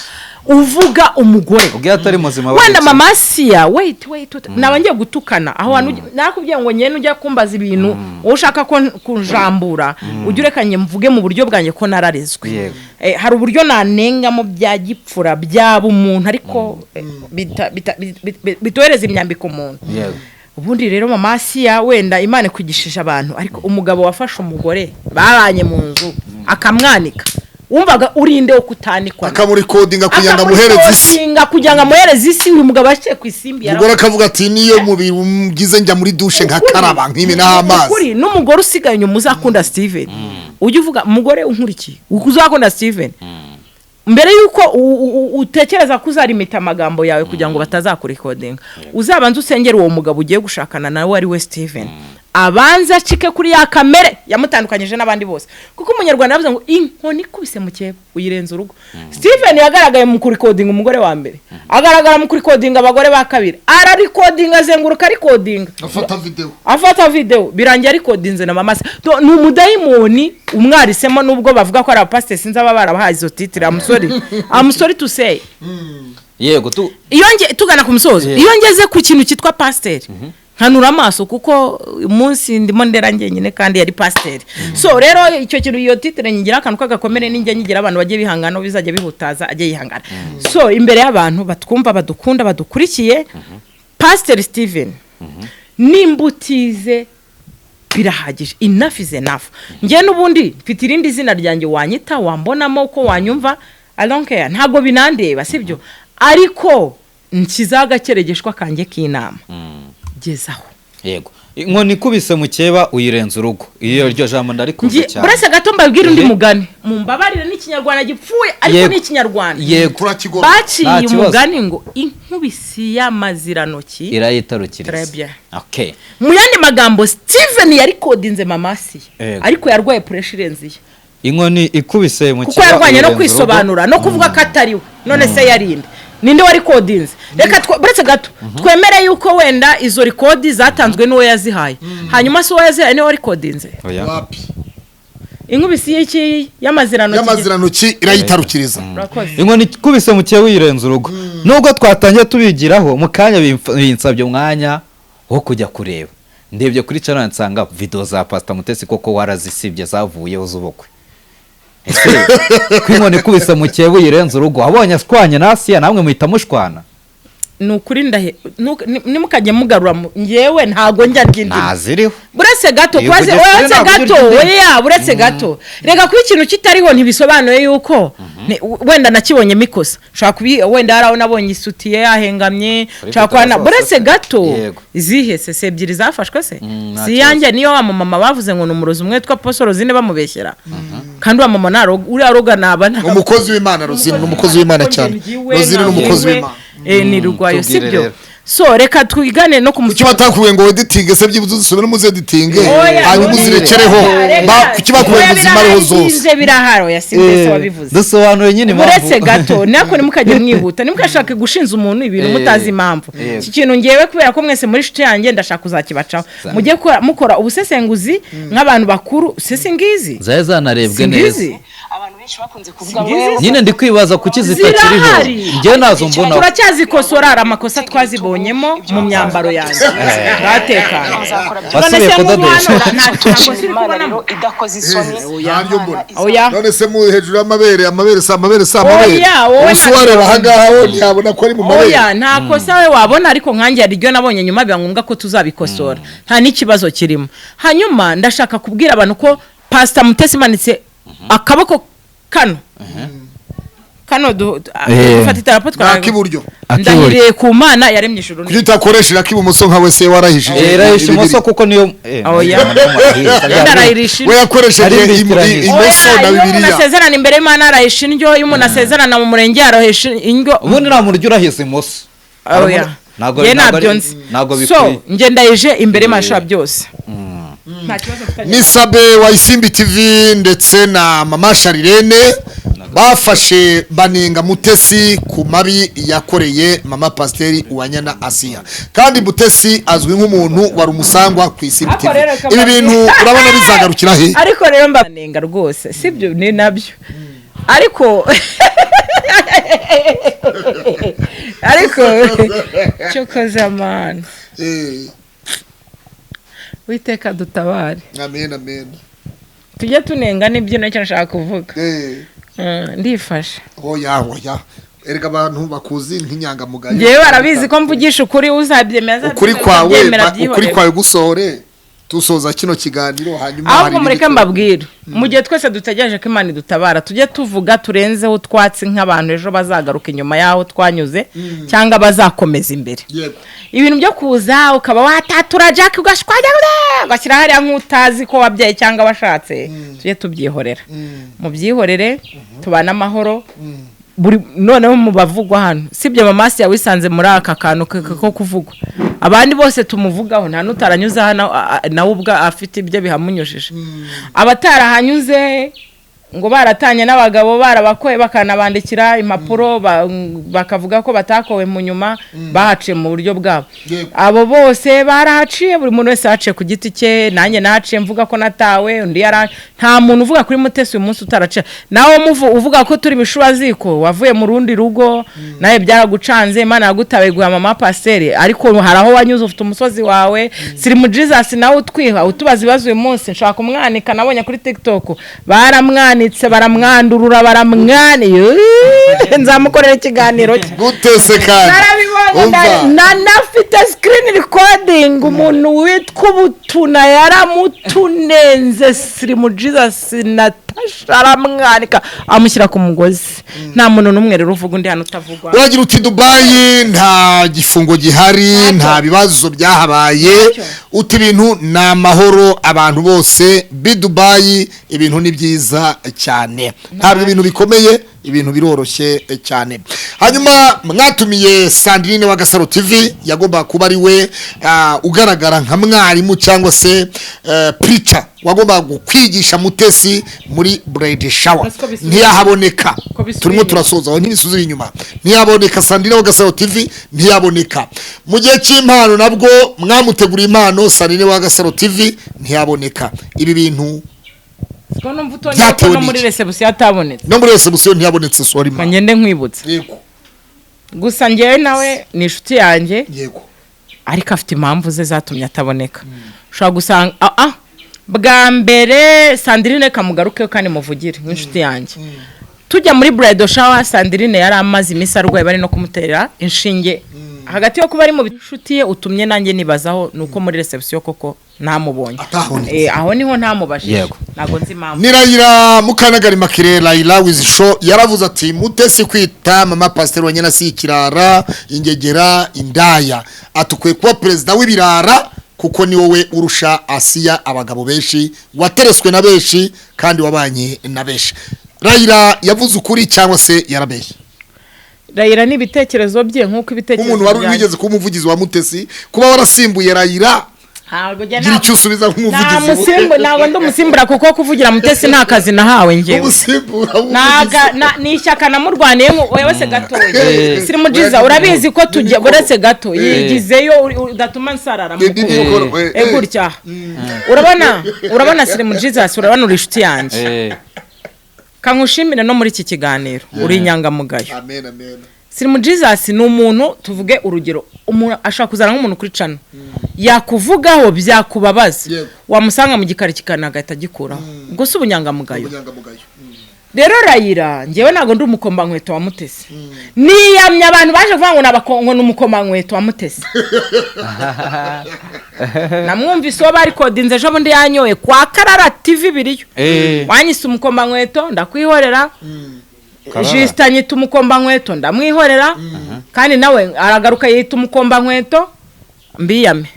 [SPEAKER 1] uvuga umugore.
[SPEAKER 4] Ubwo iyo atari muzima
[SPEAKER 1] Wenda
[SPEAKER 4] baretse.
[SPEAKER 1] Mama Asiya, wait, wait, wait. Naba ngiye gutukana aho hantu. Nakubwiye ngo ngende ujya kumbaza ibintu wowe ushaka ko kunjambura, ujye ureka njye mvuge mu buryo bwanjye ko nararezwe. Hari uburyo nanengamo bya gipfura byaba umuntu, ariko bitohereza imyambiko umuntu. Ubundi rero Mama Asiya, wenda Imana ikwigishije abantu, ariko umugabo wafashe umugore babanye mu nzu akamwanika, wumvaga urinde wo kutanikwa?
[SPEAKER 2] Akamurikodinga kugira ngo amuhereze isi.
[SPEAKER 1] Akamurikodinga kugira ngo amuhereze isi. Uyu mugabo yaciye ku isimbi.
[SPEAKER 2] Umugore akavuga ati: "Niyo mubiri ngize njya muri dushe nkakaraba, nkimenaho amazi."
[SPEAKER 1] Ukuri, n'umugore usigaye inyuma uzakunda Steven, ujye uvuga, umugore unkurikiye uzakunda Steven, mbere y'uko utekereza ko uzarimita amagambo yawe kugira ngo batazakurikodinga, uzabanze usengere uwo mugabo ugiye gushakana nawe, ari we Steven, abanze acike kuri ya kamere yamutandukanyije n'abandi bose, kuko Umunyarwanda yavuze ngo inkoni ikubise mu cyeba uyirenza urugo. Steven yagaragaye mu kurikodinga umugore wa mbere, agaragara mu kurikodinga abagore ba kabiri, ararikodinga, azenguruka arikodinga.
[SPEAKER 2] Afata videwo.
[SPEAKER 1] Afata videwo, birangiye arikodinze na mama se. Ni umudayimoni umwarisemo, nubwo bavuga ko ari abapasiteri, sinzi aba barabahaye izo titre. I'm sorry, I'm sorry to say.
[SPEAKER 4] Yego tu.
[SPEAKER 1] Iyo nge tugana ku musozo, iyo ngeze ku kintu cyitwa pasiteri nkanura amaso, kuko umunsi ndimo ndera njyenyine kandi yari pasiteri. So rero icyo kintu, iyo titre nyigira akantu k'agakomere, ninjya nyigira abantu bajye bihangana, bizajya bihutaza ajye yihangana. So imbere y'abantu batwumva, badukunda, badukurikiye, Pasiteri Steven, nimba utize birahagije, enough is enough. Njye n'ubundi mfite irindi zina ryanjye wanyita, wambonamo uko wanyumva, I don't care, ntabwo binandeba, sibyo? Ariko nshyizeho agakeregeshwa kanjye k'inama, gezaho.
[SPEAKER 4] Yego. Inkoni ikubise mukeba uyirenza urugo. Iyo iryo jambo ndarikunze cyane.
[SPEAKER 1] Buretse gato mbabwire undi mugani, mumbabarire n'ikinyarwanda gipfuye ariko ni ikinyarwanda.
[SPEAKER 4] Yego.
[SPEAKER 2] Turakigora.
[SPEAKER 1] Baciye
[SPEAKER 4] Nta kibazo.
[SPEAKER 1] umugani ngo inkubisi y'amazirantoki
[SPEAKER 4] irayitarukiriza.
[SPEAKER 1] Très bien.
[SPEAKER 4] Okay.
[SPEAKER 1] Mu yandi magambo, Steven yarikodinze mama Asiya, ariko yarwaye pressure irenze iye.
[SPEAKER 4] Inkoni ikubise mu
[SPEAKER 1] Kuko yarwanye no kwisobanura no kuvuga ko atari we. None se yarinde ninde warikodinze? Reka buretse gato twemere yuko wenda izo record zatanzwe n'uwo yazihaye, hanyuma se uwo yazihaye niwe warikodinze?
[SPEAKER 4] Oya.
[SPEAKER 2] Wapi.
[SPEAKER 1] Inkubisi y'iki? Y'amazirantoki.
[SPEAKER 2] Y'amazirantoki irayitarukiriza.
[SPEAKER 1] Urakoze.
[SPEAKER 4] Inkoni ikubise mu kiba uyirenza urugo. Nubwo twatangiye tubigiraho mu kanya, binsabye umwanya wo kujya kureba. Ndebye kuri channel nsanga video za Pastor Mutesi koko warazisibye, zavuyeho z'ubukwe. Ese ko inkoni ikubise mu kiba uyirenza urugo, wabonye ashwanye na Asiya, namwe muhita mushwana?
[SPEAKER 1] Ni ukuri ndahe nimukajya mugarura njyewe ntago njya ndya indimi.
[SPEAKER 4] Ntaziriho.
[SPEAKER 1] Buretse gato.
[SPEAKER 4] Iyo
[SPEAKER 1] Kwaze
[SPEAKER 4] uvugiye
[SPEAKER 1] uretse
[SPEAKER 4] kuri ntabwo
[SPEAKER 1] gato.
[SPEAKER 4] ujya urya.
[SPEAKER 1] Oya, buretse gato. Reka kuba ikintu kitariho ntibisobanuye yuko wenda nakibonyemo ikosa. Ushobora kubi wenda hari aho nabonye isutiye yahengamye, ushobora kuba
[SPEAKER 4] video zose
[SPEAKER 1] buretse
[SPEAKER 4] se?
[SPEAKER 1] gato.
[SPEAKER 4] Yego.
[SPEAKER 1] Izihe se? Se ebyiri zafashwe se?
[SPEAKER 4] Nta
[SPEAKER 1] Si iyanjye niyo wa mama bavuze ngo ni umurozi umwe witwa Posoro zine bamubeshyera, kandi wa mama ntaroga, uriya roga naba
[SPEAKER 2] Ni umukozi w'Imana. Rosine ni umukozi w'Imana cyane. Rosine ni umukozi w'Imana.
[SPEAKER 1] Ni rugwayo.
[SPEAKER 4] Tubwire
[SPEAKER 1] Sibyo?
[SPEAKER 4] rero.
[SPEAKER 1] So reka twigane no ku
[SPEAKER 2] Kuki batakubwiye ngo weditinge se byibuze uzisubire muzeditinge,
[SPEAKER 1] Oya,
[SPEAKER 2] hanyuma
[SPEAKER 1] oya,
[SPEAKER 2] uzirekereho?
[SPEAKER 1] reka.
[SPEAKER 2] Kuki bakubwiye ngo
[SPEAKER 1] Oya,
[SPEAKER 2] uzimareho zose?
[SPEAKER 1] birahari, birahari. Oya, si mbese wabivuze.
[SPEAKER 4] Dusobanuye nyine impamvu.
[SPEAKER 1] Uretse gato, nako nimukajya mwihuta, nimukashake gushinza umuntu ibintu mutazi impamvu. Iki kintu ngewe, kubera ko mwese muri inshuti yanjye, ndashaka kuzakibacaho. Mujye mukora ubusesenguzi nk'abantu bakuru. Se ngizi?
[SPEAKER 4] Zari zanarebwe neza.
[SPEAKER 1] Singizi.
[SPEAKER 6] Abantu benshi bakunze kuvuga
[SPEAKER 1] Singizi.
[SPEAKER 6] ngo
[SPEAKER 4] Nyine ndi kwibaza kuki zitakiriho.
[SPEAKER 1] Zirahari.
[SPEAKER 4] Njyewe nazo mbona.
[SPEAKER 1] Turacyazikosora. Hari amakosa twazibonyemo mu myambaro yanjye, ngatekanye.
[SPEAKER 4] Wasubiye
[SPEAKER 1] None se
[SPEAKER 4] kudodesha.
[SPEAKER 1] nk'ubu hano nta kosa uri
[SPEAKER 6] Imana
[SPEAKER 1] kubonamo?
[SPEAKER 6] rero idakoze isoni.
[SPEAKER 2] Ntaryo mbona.
[SPEAKER 1] Oya.
[SPEAKER 2] None se mu hejuru y'amabere, amabere si amabere si amabere?
[SPEAKER 1] Oya, wowe
[SPEAKER 2] Ubu se
[SPEAKER 1] nta
[SPEAKER 2] wareba ahangaha ho ntiyabona ko ari mu mabere?
[SPEAKER 1] Oya, nta kosa we wabona, ariko nkanjye hari iryo nabonye nyuma biba ngombwa ko tuzabikosora, nta n'ikibazo kirimo. Hanyuma ndashaka kubwira abantu ko Pasita Mutesi imanitse akaboko kano kano dufata idarapo.
[SPEAKER 2] Ni ak'iburyo.
[SPEAKER 1] Ndahiriye ku Mana yaremye ijuru.
[SPEAKER 2] Kuki utakoresha ak'ibumoso nka we se warahishije?
[SPEAKER 4] Irahisha imoso kuko niyo
[SPEAKER 1] Oya. Ndarayirisha.
[SPEAKER 2] We yakoresheje
[SPEAKER 4] Ari imbitiranyije.
[SPEAKER 2] imoso
[SPEAKER 1] Oya,
[SPEAKER 2] na
[SPEAKER 1] iyo umuntu
[SPEAKER 2] Bibiliya.
[SPEAKER 1] asezerana imbere y'Imana arahisha indyo, iyo umuntu asezerana mu murenge arahisha indyo.
[SPEAKER 4] Ubundi nta muntu ujya urahiza imoso.
[SPEAKER 1] Oya.
[SPEAKER 4] Ntabwo
[SPEAKER 1] Njye
[SPEAKER 4] ntabwo
[SPEAKER 1] ntabyo nzi.
[SPEAKER 4] Ntabwo
[SPEAKER 1] So
[SPEAKER 4] bikwiye.
[SPEAKER 1] njye ndayije imbere y'Imana ishobora byose, nta kibazo mfitanye.
[SPEAKER 2] Ni Sabe wa Isimbi TV ndetse na mama Sharirene bafashe banenga Mutesi ku mabi yakoreye mama Pasiteri Uwanyana Asiya, kandi Mutesi azwi nk'umuntu wari umusangwa ku Isimbi
[SPEAKER 1] Ariko
[SPEAKER 2] TV.
[SPEAKER 1] rero reka
[SPEAKER 2] Ibi bintu urabona bizagarukira he?
[SPEAKER 1] Ariko rero mbanenga rwose sibyo, ni nabyo, ariko cyokoze amana. Witeka dutabare.
[SPEAKER 2] Amen, amen.
[SPEAKER 1] Tujye tunenga n'ibyo, nicyo nshaka kuvuga. Ndifashe.
[SPEAKER 2] Oya, oya, erega abantu bakuzi nk'inyangamugayo.
[SPEAKER 1] Ngewe barabizi ko mvugisha ukuri, uzabyemera
[SPEAKER 2] Ukuri kwawe
[SPEAKER 1] azabyemera,
[SPEAKER 2] ukuri
[SPEAKER 1] byihorere.
[SPEAKER 2] kwawe gusohore, dusoza kino kiganiro, hanyuma hari
[SPEAKER 1] Ahubwo
[SPEAKER 2] ibindi
[SPEAKER 1] mureke mbabwire, mu gihe twese dutegereje ko Imana idutabara, tujye tuvuga turenzeho utwatsi nk'abantu ejo bazagaruka inyuma y'aho twanyuze cyangwa bazakomeza imbere. Ibintu byo kuza ukaba watatura jack ugashwanya ugashyira hariya nk'utazi ko wabyaye cyangwa washatse, tujye tubyihorera, mubyihorere, tubane amahoro. Buri noneho mu bavugwa hano, sibyo? Mama Asiya wisanze muri aka kantu ko kuvugwa, abandi bose tumuvugaho nta n'utaranyuze hano nawe ubwo afite ibyo bihamunyujije. Abatarahanyuze ngo baratanye n'abagabo, barabakoye, bakanabandikira impapuro, bakavuga ko batakowe, mu nyuma bahaciye mu buryo bwabo. Abo bose barahaciye, buri muntu wese yahaciye ku giti cye. Nanjye nahaciye mvuga ko natawe, undi yara, nta muntu uvuga kuri Mutesi uyu munsi utaraciye. Nawe uvuga ko turi bishubaziko, wavuye mu rundi rugo, nawe byaragucanze, Imana yagutabaye guha mama pasiteri, ariko hari aho wanyuze, ufite umusozi wawe. Sirimu Jesus nawe utwiha utubaza ibibazo uyu munsi, nshaka kumwanika. Nabonye kuri TikTok baramwanitse, baramwandurura, baramwani. Nzamukorera ikiganiro cye.
[SPEAKER 2] Gutese kandi
[SPEAKER 1] Narabibonye.
[SPEAKER 2] Umva.
[SPEAKER 1] Nanafite screen recording. Umuntu witwa Ubutuna yaramutunenze Sirimu Jesus na Aramwanika, amushyira ku mugozi. Nta muntu n'umwe rero uvuga undi hano utavugwa.
[SPEAKER 2] Uragira uti Dubayi nta gifungo gihari, nta bibazo byahabaye, uti ibintu ni amahoro, abantu bose bi Dubayi ibintu ni byiza cyane, ntabwo ibintu bikomeye, ibintu biroroshye cyane. Hanyuma mwatumiye Sandrine wa Gasaro TV, yagomba kuba ari we ugaragara nka mwarimu cyangwa se preacher wagombaga kwigisha Mutesi muri bridal shower,
[SPEAKER 1] Ese ko bisubiye-
[SPEAKER 2] ntiyahaboneka.
[SPEAKER 1] Ko bisubiye
[SPEAKER 2] Turimo
[SPEAKER 1] inyuma.
[SPEAKER 2] turasoza aho, ntibisubiye inyuma, ntiyaboneka. Sandrine wa Gasaro TV ntiyaboneka. Mu gihe cy'impano nabwo mwamuteguriye impano, Sandrine wa Gasaro TV ntiyaboneka. Ibi bintu
[SPEAKER 1] Siko numva utongeye ko
[SPEAKER 2] byatewe
[SPEAKER 1] no muri
[SPEAKER 2] n'iki?
[SPEAKER 1] reception atabonetse?
[SPEAKER 2] No muri reception ntiyabonetse, sorry ma.
[SPEAKER 1] Ngende nkwibutsa.
[SPEAKER 2] Yego.
[SPEAKER 1] Gusa njyewe nawe ni inshuti yanjye, ariko afite impamvu ze zatumye ataboneka. Ushobora gusanga bwa mbere Sandrine, kamugarukeho kandi muvugire nk'inshuti yanjye, tujya muri bridal shower, Sandrine yari amaze iminsi arwaye, bari no kumutera inshinge. Hagati yo kuba ari mu inshuti ye utumye nanjye nibazaho, ni uko muri reception koko ntamubonye.
[SPEAKER 2] Atabonetse.
[SPEAKER 1] Aho niho ntamubajije. Ntabwo nzi impamvu.
[SPEAKER 2] Ni Rayira Mukanagari Makire, Rayira wizi show, yaravuze ati Mutesi kwita mama pasiteri wa nyina si ikirara, ingegera, indaya, atukwiye kuba perezida w'ibirara kuko ni wowe urusha Asiya abagabo benshi, watereswe na benshi kandi wabanye na benshi. Rayira yavuze ukuri cyangwa se yarabeshye?
[SPEAKER 1] Rayira ni ibitekerezo bye nk'uko ibitekerezo
[SPEAKER 2] Nk'umuntu wari
[SPEAKER 1] byanjye.
[SPEAKER 2] wigeze kuba umuvugizi wa Mutesi, kuba warasimbuye Rayira,
[SPEAKER 1] Ntabwo njya
[SPEAKER 2] gira icyo usubiza nk'umuvugizi.
[SPEAKER 1] Nta ntabwo ndi umusimbura, kuko kuvugira Mutesi nta kazi nahawe njyewe.
[SPEAKER 2] Umusimbura w'umuvugizi.
[SPEAKER 1] Ni ishyaka namurwaniye wewe se gatoya. Sirimu Jiza, urabizi ko tujya uretse gato yigizeyo udatuma nsarara mu
[SPEAKER 2] Ni mikoro,
[SPEAKER 1] Gutya urabona Sirimu Jesus, urabona uri inshuti yanjye. Kankushimire no muri iki kiganiro, uri inyangamugayo.
[SPEAKER 2] Amen, amen.
[SPEAKER 1] Sirimu Jesus ni umuntu, tuvuge urugero, umuntu ashobora kuzana nk'umuntu kuri channel yakuvugaho byakubabaza, wamusanga mu gikari kikana agahita agikuraho. Ubwo si ubunyangamugayo?
[SPEAKER 2] Ubunyangamugayo.
[SPEAKER 1] Rero Rayira, njyewe ntabwo ndi umukombankweto wa Mutesi. Niyamye abantu baje kuvuga ngo ngo ni umukombankweto wa Mutesi. Namwumvise uwo bari kodinze ejo bundi yanyoye kwa Karara TV biriyo. Wanyise umukombankweto, ndakwihorera.
[SPEAKER 4] Karara.
[SPEAKER 1] Jisita anyita umukombankweto, ndamwihorera. Kandi nawe aragaruka yita umukombankweto, mbiyame.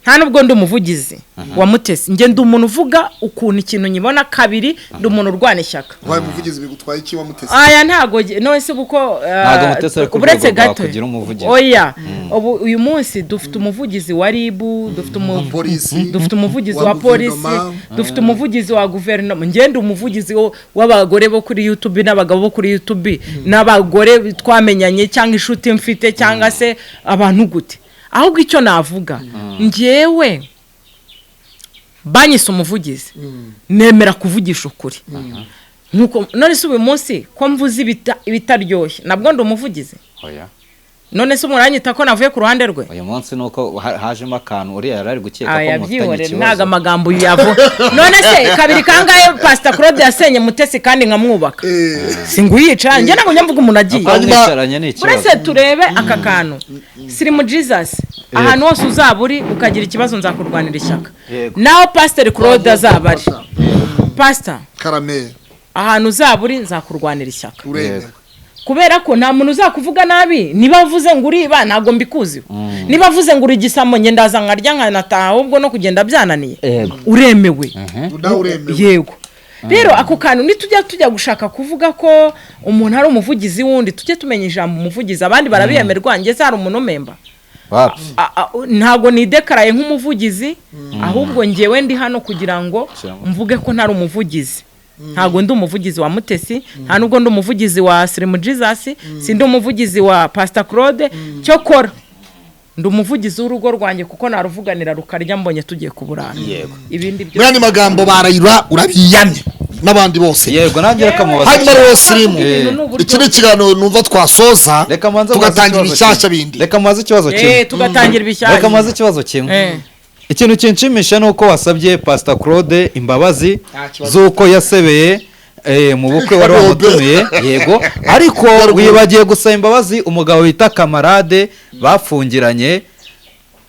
[SPEAKER 1] Nta nubwo ndi umuvugizi wa Mutesi. Njye ndi umuntu uvuga ukuntu ikintu nyibona. Kabiri, ndi umuntu urwana ishyaka.
[SPEAKER 2] Wabaye umuvugizi bigutwaye iki wa Mutesi?
[SPEAKER 1] Aya ntago none se uko
[SPEAKER 4] Ntago Mutesi ari ku
[SPEAKER 1] uretse
[SPEAKER 4] rwego rwa
[SPEAKER 1] gato
[SPEAKER 4] kugira umuvugizi.
[SPEAKER 1] Oya, ubu uyu munsi dufite umuvugizi wa RIB, dufite
[SPEAKER 2] Polisi.
[SPEAKER 1] dufite umuvugizi
[SPEAKER 2] Wa
[SPEAKER 1] wa polisi,
[SPEAKER 2] guverinoma.
[SPEAKER 1] dufite umuvugizi wa guverinoma. Ngende umuvugizi w'abagore bo kuri YouTube n'abagabo bo kuri YouTube n'abagore twamenyanye cyangwa inshuti mfite cyangwa se abantu gute? Ahubwo icyo navuga, njyewe banyise umuvugizi, nemera kuvugisha ukuri. Nkuko none se uyu munsi ko mvuze ibitaryoshye, nabwo ndi umuvugizi?
[SPEAKER 4] Oya.
[SPEAKER 1] None se umuranyita ko navuye ku ruhande rwe?
[SPEAKER 4] Uyu munsi ni uko hajemo akantu uriya yari ari gukeka ko
[SPEAKER 1] Aya
[SPEAKER 4] mufitanye
[SPEAKER 1] byihorere,
[SPEAKER 4] ikibazo.
[SPEAKER 1] Ntago amagambo yavuga. None se kabiri kangahe Pastor Claude yasenye Mutesi kandi nkamwubaka? Singuyica njye, ntabwo njya mvuga umuntu agiye.
[SPEAKER 4] Kuba mwicaranye ni ikibazo.
[SPEAKER 1] Uretse turebe aka kantu, Sirimu Jesus, ahantu hose uzaba uri ukagira ikibazo, nzakurwanira ishyaka. Naho Pastor Claude azaba ari Pastor,
[SPEAKER 2] Karame.
[SPEAKER 1] ahantu uzaba uri nzakurwanira ishyaka.
[SPEAKER 2] Uremewe.
[SPEAKER 1] Kubera ko nta muntu uzakuvuga nabi. Niba avuze ngo uriba, ntabwo mbikuziho. Niba avuze ngo uri igisambo, njye ndaza nkarya nkanataha, ahubwo no kugenda byananiye. Uremewe.
[SPEAKER 2] Nawe uremewe.
[SPEAKER 1] Yego. Rero ako kantu nitujya tujya gushaka kuvuga ko umuntu ari umuvugizi wundi, tujye tumenya ijambo umuvugizi. Abandi barabiyemerwa, njye se hari umuntu umemba?
[SPEAKER 4] Wapi.
[SPEAKER 1] Ntabwo nidekaraye nk'umuvugizi, ahubwo njyewe ndi hano kugira ngo
[SPEAKER 4] Shyiramo.
[SPEAKER 1] mvuge ko ntari umuvugizi. Ntabwo ndi umuvugizi wa Mutesi, nta nubwo ndi umuvugizi wa Sirimu Jesus, sindi umuvugizi wa Pastor Claude. Cyokora ndi umuvugizi w'urugo rwanjye, kuko naruvuganira rukarya mbonye tugiye kuburana. Ibindi
[SPEAKER 2] Muri
[SPEAKER 1] byo
[SPEAKER 2] andi magambo, barayira urabiyamye n'abandi bose.
[SPEAKER 4] Yego, nanjye reka mubaze.
[SPEAKER 2] Hanyuma rero Sirimu,
[SPEAKER 1] Ibintu ni uburyo.
[SPEAKER 2] iki ni ikiganiro numva twasoza,
[SPEAKER 4] Reka mbanze mubaze
[SPEAKER 2] tugatangira
[SPEAKER 4] ikibazo
[SPEAKER 2] ibishyashya
[SPEAKER 4] kimwe.
[SPEAKER 2] bindi.
[SPEAKER 4] Reka mubaze ikibazo kimwe.
[SPEAKER 1] Tugatangira ibishyashya.
[SPEAKER 4] Reka mubaze ikibazo kimwe. Ikintu kinshimisha ni uko wasabye Pastor Claude imbabazi z'uko yasebeye mu bukwe wari wamutumiye, yego, ariko wibagiye gusaba imbabazi umugabo bita Kamarade bafungiranye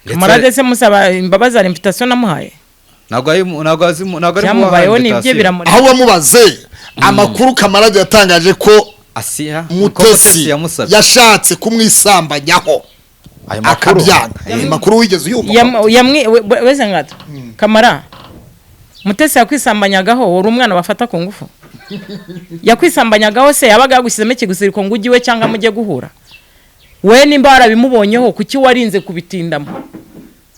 [SPEAKER 1] Kamarade se musaba imbabazi, hari invitation namuhaye?
[SPEAKER 4] Ntabwo ari ntabwo azi, ntabwo ari mu
[SPEAKER 1] Byamubayeho
[SPEAKER 4] bahawe
[SPEAKER 1] ni ibye
[SPEAKER 4] invitation.
[SPEAKER 1] biramureba.
[SPEAKER 2] Aho bamubaze amakuru Kamarade yatangaje ko
[SPEAKER 4] Asiya ko
[SPEAKER 2] Mutesi
[SPEAKER 4] yamusabye
[SPEAKER 2] yashatse kumwisambanyaho
[SPEAKER 4] ayo makuru.
[SPEAKER 2] akabyanga. Ayo makuru wigeze uyumva?
[SPEAKER 1] Weze ngato Kamara, Mutesi yakwisambanyagaho? Wari umwana bafata ku ngufu? Yakwisambanyagaho se yabaga yagushyizemo ikigusiriko ngo ujye iwe cyangwa mujye guhura? We nimba warabimubonyeho, kuki warinze kubitindamo?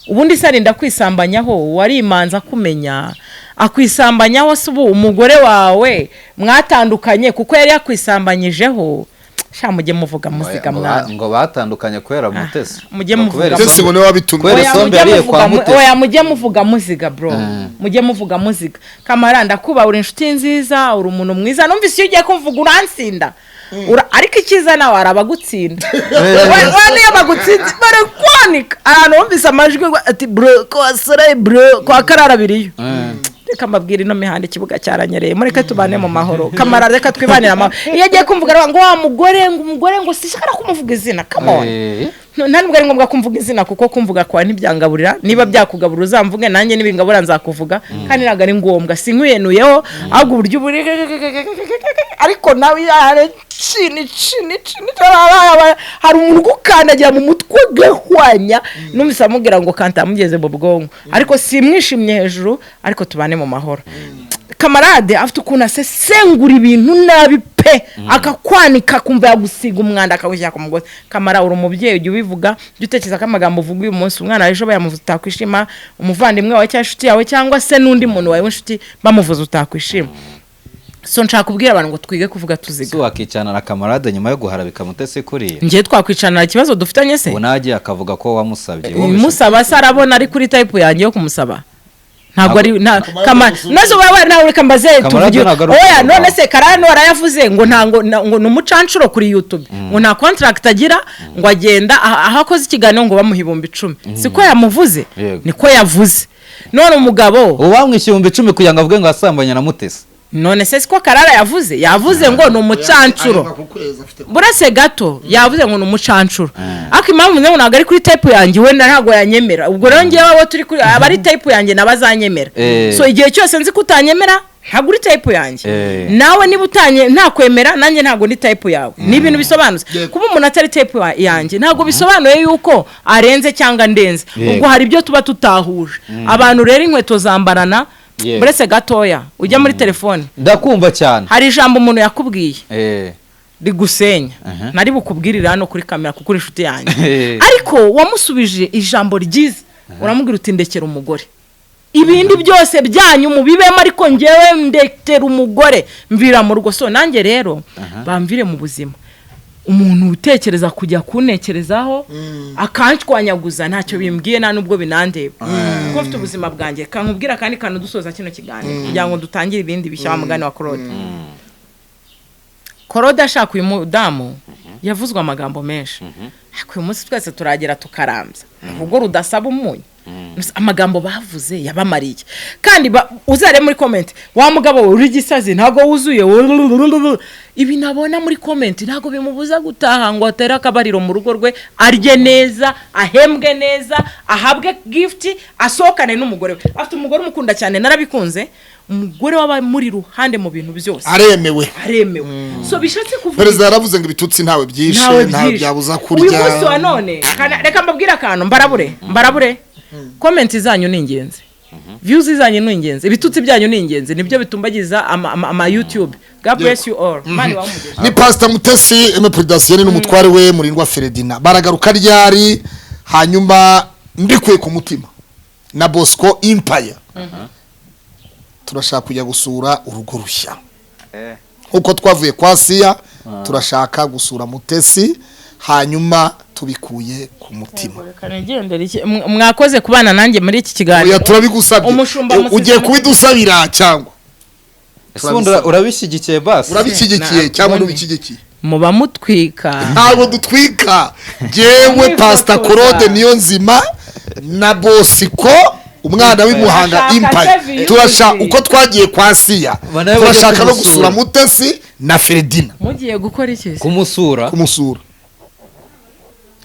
[SPEAKER 1] Ubundi se arinda kwisambanyaho, warimanza kumenya akwisambanyaho? Se ubu umugore wawe mwatandukanye kuko yari yakwisambanyijeho? Sha, mujye muvuga muziga.
[SPEAKER 4] Ngo
[SPEAKER 1] Mwana.
[SPEAKER 4] Ngo batandukanye kubera Mutesi.
[SPEAKER 1] Mujye
[SPEAKER 4] Ngo
[SPEAKER 1] muvuga
[SPEAKER 4] kubera
[SPEAKER 2] Mutesi ngo niwe wabitumye.
[SPEAKER 4] Kubera
[SPEAKER 1] Oya,
[SPEAKER 4] isombe
[SPEAKER 1] mujye
[SPEAKER 4] yariye
[SPEAKER 1] muvuga
[SPEAKER 4] kwa Mutesi.
[SPEAKER 1] Oya, mujye muvuga muziga, bro, mujye muvuga muziga. Kamara, ndakuba uri inshuti nziza, uri umuntu mwiza. Numvise iyo ugiye kuvuga uransinda. Ariko icyiza nawe hari abagutsinda. We niyo bagutsinze barakwanika. Ahantu wumvise amajwi ngo ati bro kwa Sore, bro kwa Karara biriyo. Reka mbabwire, ino mihanda ikibuga cyaranyereye. Mureke tubane mu mahoro. Kamara, reka twibanire amahoro. Iyo agiye kumvuga aravuga ngo wa mugore, ngo umugore, ngo sishaka kumuvuga izina. Come on. Nta nubwo ari ngombwa kumvuga izina, kuko kumvuga kwawe ntibyangaburira. Niba byakugaburira uzamvuge, nanjye nibingabura nzakuvuga. Kandi ntabwo ari ngombwa, sinkwiyenuyeho, ahubwo uburyo buri ariko nawe yare chini chini chini, hari umuntu ugukandagira mu mutwe ugahwanya. Numvise amubwira ngo kanta amugeze mu bwonko, ariko simwishimye hejuru, ariko tubane mu mahoro. Kamarade afite ukuntu asesengura ibintu nabi pe, akakwanika, akumva yagusiga umwanda akawushyira ku mugozi. Kamara, uri umubyeyi, ujya ubivuga, jya utekereza ko amagambo uvuga uyu munsi umwana wawe ejo bayamuvuze utakwishima, umuvandimwe wawe cyangwa inshuti yawe cyangwa se n'undi muntu wawe w'inshuti bamuvuze utakwishima. So nshaka kubwira abantu ngo twige kuvuga tuziga.
[SPEAKER 4] Si wakicana na Kamarade nyuma yo guharabika Mutesi kuriya?
[SPEAKER 1] Ngiye twakwicanira ikibazo dufitanye se?
[SPEAKER 4] Ubu nagiye akavuga ko wamusabye.
[SPEAKER 1] Musaba se arabona ari kuri type yanjye yo kumusaba? Ntabwo ari nta kama nazo baba nawe. Reka mbaze.
[SPEAKER 4] Kamarade
[SPEAKER 1] Tuvuge.
[SPEAKER 4] ntabwo ari
[SPEAKER 1] Oya.
[SPEAKER 4] umugabo.
[SPEAKER 1] None se Karano warayavuze ngo ntango ngo ni umucancuro kuri YouTube, ngo nta contract agira, ngo agenda aho akoze ikiganiro ngo bamuha 10,000. Siko yamuvuze?
[SPEAKER 4] Yego.
[SPEAKER 1] Niko yavuze. None umugabo
[SPEAKER 4] Ubu bamwishyuye 10,000 kugira ngo avuge ngo asambanye na Mutesi?
[SPEAKER 1] None se siko Karara yavuze? Yavuze ngo ni umucancuro.
[SPEAKER 2] Ahembwa ku kwezi, afite
[SPEAKER 1] Burase gato, yavuze ngo ni umucancuro, ariko impamvu mvuze ngo ntabwo ari kuri type yanjye, wenda ntabwo yanyemera. Ubwo rero ngewe abo turi kuri abari type yanjye nabazanyemera. So igihe cyose nzi ko utanyemera, ntabwo uri type yanjye. Nawe niba utanye ntakwemera, nanjye ntabwo ndi type yawe. Ni ibintu bisobanutse. Kuba umuntu atari type yanjye ntabwo bisobanuye yuko arenze cyangwa ndenze. Ubwo hari ibyo tuba tutahuje. Abantu rero inkweto zambarana. Buretse gatoya, ujya muri telefone.
[SPEAKER 4] Ndakumva cyane.
[SPEAKER 1] Hari ijambo umuntu yakubwiye rigusenya. Nari bukubwirire hano kuri kamera kuko uri inshuti yanjye, ariko wamusubije ijambo ryiza, uramubwira uti ndekera umugore, ibindi byose byanyu mubibemo, ariko ngewe ndekera umugore, mvira mu rugo. So nanjye rero bamvire mu buzima. Umuntu utekereza kujya kuntekerezaho akanshwanyaguza, ntacyo bimbwiye, nta nubwo binandeba, kuko mfite ubuzima bwanjye. Kankubwira akandi kantu dusoza kino kiganiro kugira ngo dutangire ibindi bishya. Wa mugani wa Claude, Claude ashaka uyu mudamu yavuzwe amagambo menshi, ariko uyu munsi twese turagera tukarambya urugo rudasaba umunyu. Amagambo bavuze yabamariye. Kandi uzare muri comment, wa mugabo we uri gisazi, ntabwo wuzuye. Ibi nabona muri comment ntabwo bimubuza gutaha ngo atere akabariro mu rugo rwe, arye neza, ahembwe neza, ahabwe gift, asohokane n'umugore we. Afite umugore umukunda cyane, narabikunze, umugore waba muri ruhande mu bintu byose.
[SPEAKER 2] Aremewe.
[SPEAKER 1] Aremewe. So bishatse kuvuga
[SPEAKER 2] Perezida yaravuze ngo ibitutsi ntawe byishe,
[SPEAKER 1] ntawe
[SPEAKER 2] ntawe
[SPEAKER 1] byishe.
[SPEAKER 2] byabuza
[SPEAKER 1] Uyu
[SPEAKER 2] kurya.
[SPEAKER 1] munsi wa none reka mbabwire akantu, mbarabure, mbarabure. Comment zanyu ni ingenzi, views zanyu ni ingenzi, ibitutsi byanyu ni ingenzi, nibyo bitumbagiza ama YouTube. God bless you all. Mani wamugisha.
[SPEAKER 2] Ni Pastor Mutesi M Prudentienne n'umutware we Murindwa Feredina. Baragaruka ryari? Hanyuma mbikuye ku mutima na Bosco Empire, turashaka kujya gusura urugo rushya nkuko twavuye kwa Siya. Turashaka gusura Mutesi, hanyuma tubikuye ku mutima.
[SPEAKER 1] Reka nigendere. Mwakoze kubana nanjye muri iki kiganiro.
[SPEAKER 2] Oya, turabigusabye.
[SPEAKER 1] Umushumba musize
[SPEAKER 2] Ugiye kubidusabira cyangwa
[SPEAKER 4] Ese ubundi urabishyigikiye basi?
[SPEAKER 2] Urabishyigikiye
[SPEAKER 1] Na-
[SPEAKER 2] cyangwa
[SPEAKER 1] ubundi.
[SPEAKER 2] ntubishyigikiye?
[SPEAKER 1] Muba mutwika.
[SPEAKER 2] Ntabwo dutwika. Jewe
[SPEAKER 1] Mwifotoza.
[SPEAKER 2] Pastor Claude niyo nzima na Bosco umwana w'imuhanga
[SPEAKER 1] Turashaka
[SPEAKER 2] Empire
[SPEAKER 1] se
[SPEAKER 2] turashaka
[SPEAKER 1] views.
[SPEAKER 2] uko twagiye kwa Siya,
[SPEAKER 4] Banawe bajya
[SPEAKER 2] turashaka no
[SPEAKER 4] kumusura.
[SPEAKER 2] gusura Mutesi na Feredina.
[SPEAKER 1] Mugiye gukora iki se?
[SPEAKER 4] Kumusura.
[SPEAKER 2] Kumusura.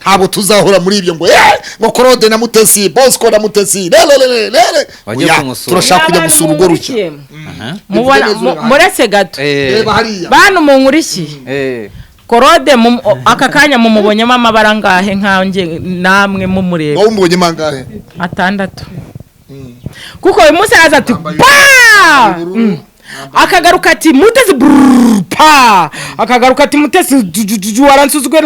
[SPEAKER 2] Ntabwo tuzahora muri ibyo ngo ngo Claude na Mutesi, Bosco na Mutesi, lelelelele.
[SPEAKER 4] Bajye
[SPEAKER 2] Oya,
[SPEAKER 4] kumusura.
[SPEAKER 2] turashaka kujya gusura urugo rushya.
[SPEAKER 1] Mubona
[SPEAKER 2] Bivuge neza.
[SPEAKER 1] muretse gato.
[SPEAKER 2] Reba hariya.
[SPEAKER 1] Bantu munkurikiye, Claude aka kanya mumubonyemo amabara angahe nkanjye namwe mumureba?
[SPEAKER 2] Wowe umubonyemo angahe?
[SPEAKER 1] 6, kuko uyu munsi araza ati pa, akagaruka ati Mutesi brrr, pa, akagaruka ati Mutesi ju waransuzugwe.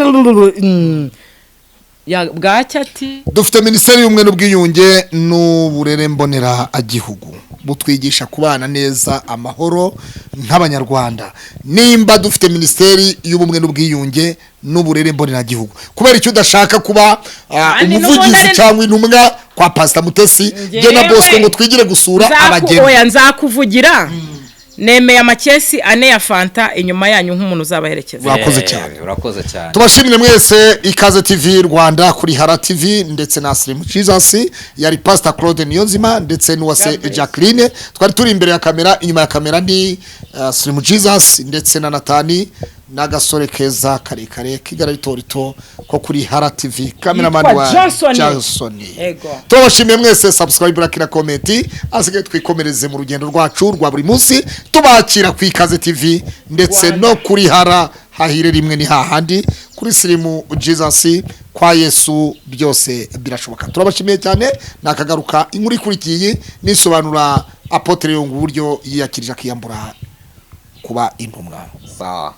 [SPEAKER 1] Ya bwacya ati
[SPEAKER 2] Dufite Minisiteri y'Ubumwe n'Ubwiyunge n'Uburere Mboneragihugu, butwigisha kubana neza, amahoro nk'Abanyarwanda. Nimba dufite Minisiteri y'Ubumwe n'Ubwiyunge n'Uburere Mboneragihugu, kubera icyo udashaka kuba
[SPEAKER 1] Kandi n'ubundi
[SPEAKER 2] umuvugizi cyangwa intumwa kwa Pasita Mutesi, jye na
[SPEAKER 1] Njyewe
[SPEAKER 2] Bosco, ngo twigire gusura abageni?
[SPEAKER 1] Oya, nzakuvugira. Nemeye amakesi 4 ya Fanta inyuma yanyu nk'umuntu uzabaherekeza.
[SPEAKER 2] Urakoze cyane.
[SPEAKER 4] Urakoze cyane.
[SPEAKER 2] Tubashimire mwese. Ikaze TV Rwanda, kuri Hara TV ndetse na Slim Jesus. Yari Pastor Claude Niyonzima ndetse n'uwase Jacqueline, twari turi imbere ya kamera. Inyuma ya kamera ni Slim Jesus ndetse na Natani n'agasore keza karekare k'igara rito ko kuri Hara TV, cameraman
[SPEAKER 1] Yitwa
[SPEAKER 2] wa
[SPEAKER 1] Johnson.
[SPEAKER 2] Johnson.
[SPEAKER 1] Ego.
[SPEAKER 2] Tubashimiye mwese. Subscribe, like na comment. Asigaye twikomereze mu rugendo rwacu rwa buri munsi, tubakira ku Ikaze TV ndetse
[SPEAKER 1] Rwanda.
[SPEAKER 2] no kuri Hara. Hahire rimwe ni hahandi kuri Sirimu Jesus. Kwa Yesu byose birashoboka. Turabashimiye cyane. Nakagaruka inkuru ikurikiye nisobanura Apotre Yungu uburyo yiyakirije akiyambura kuba intumwa.
[SPEAKER 4] Sawa.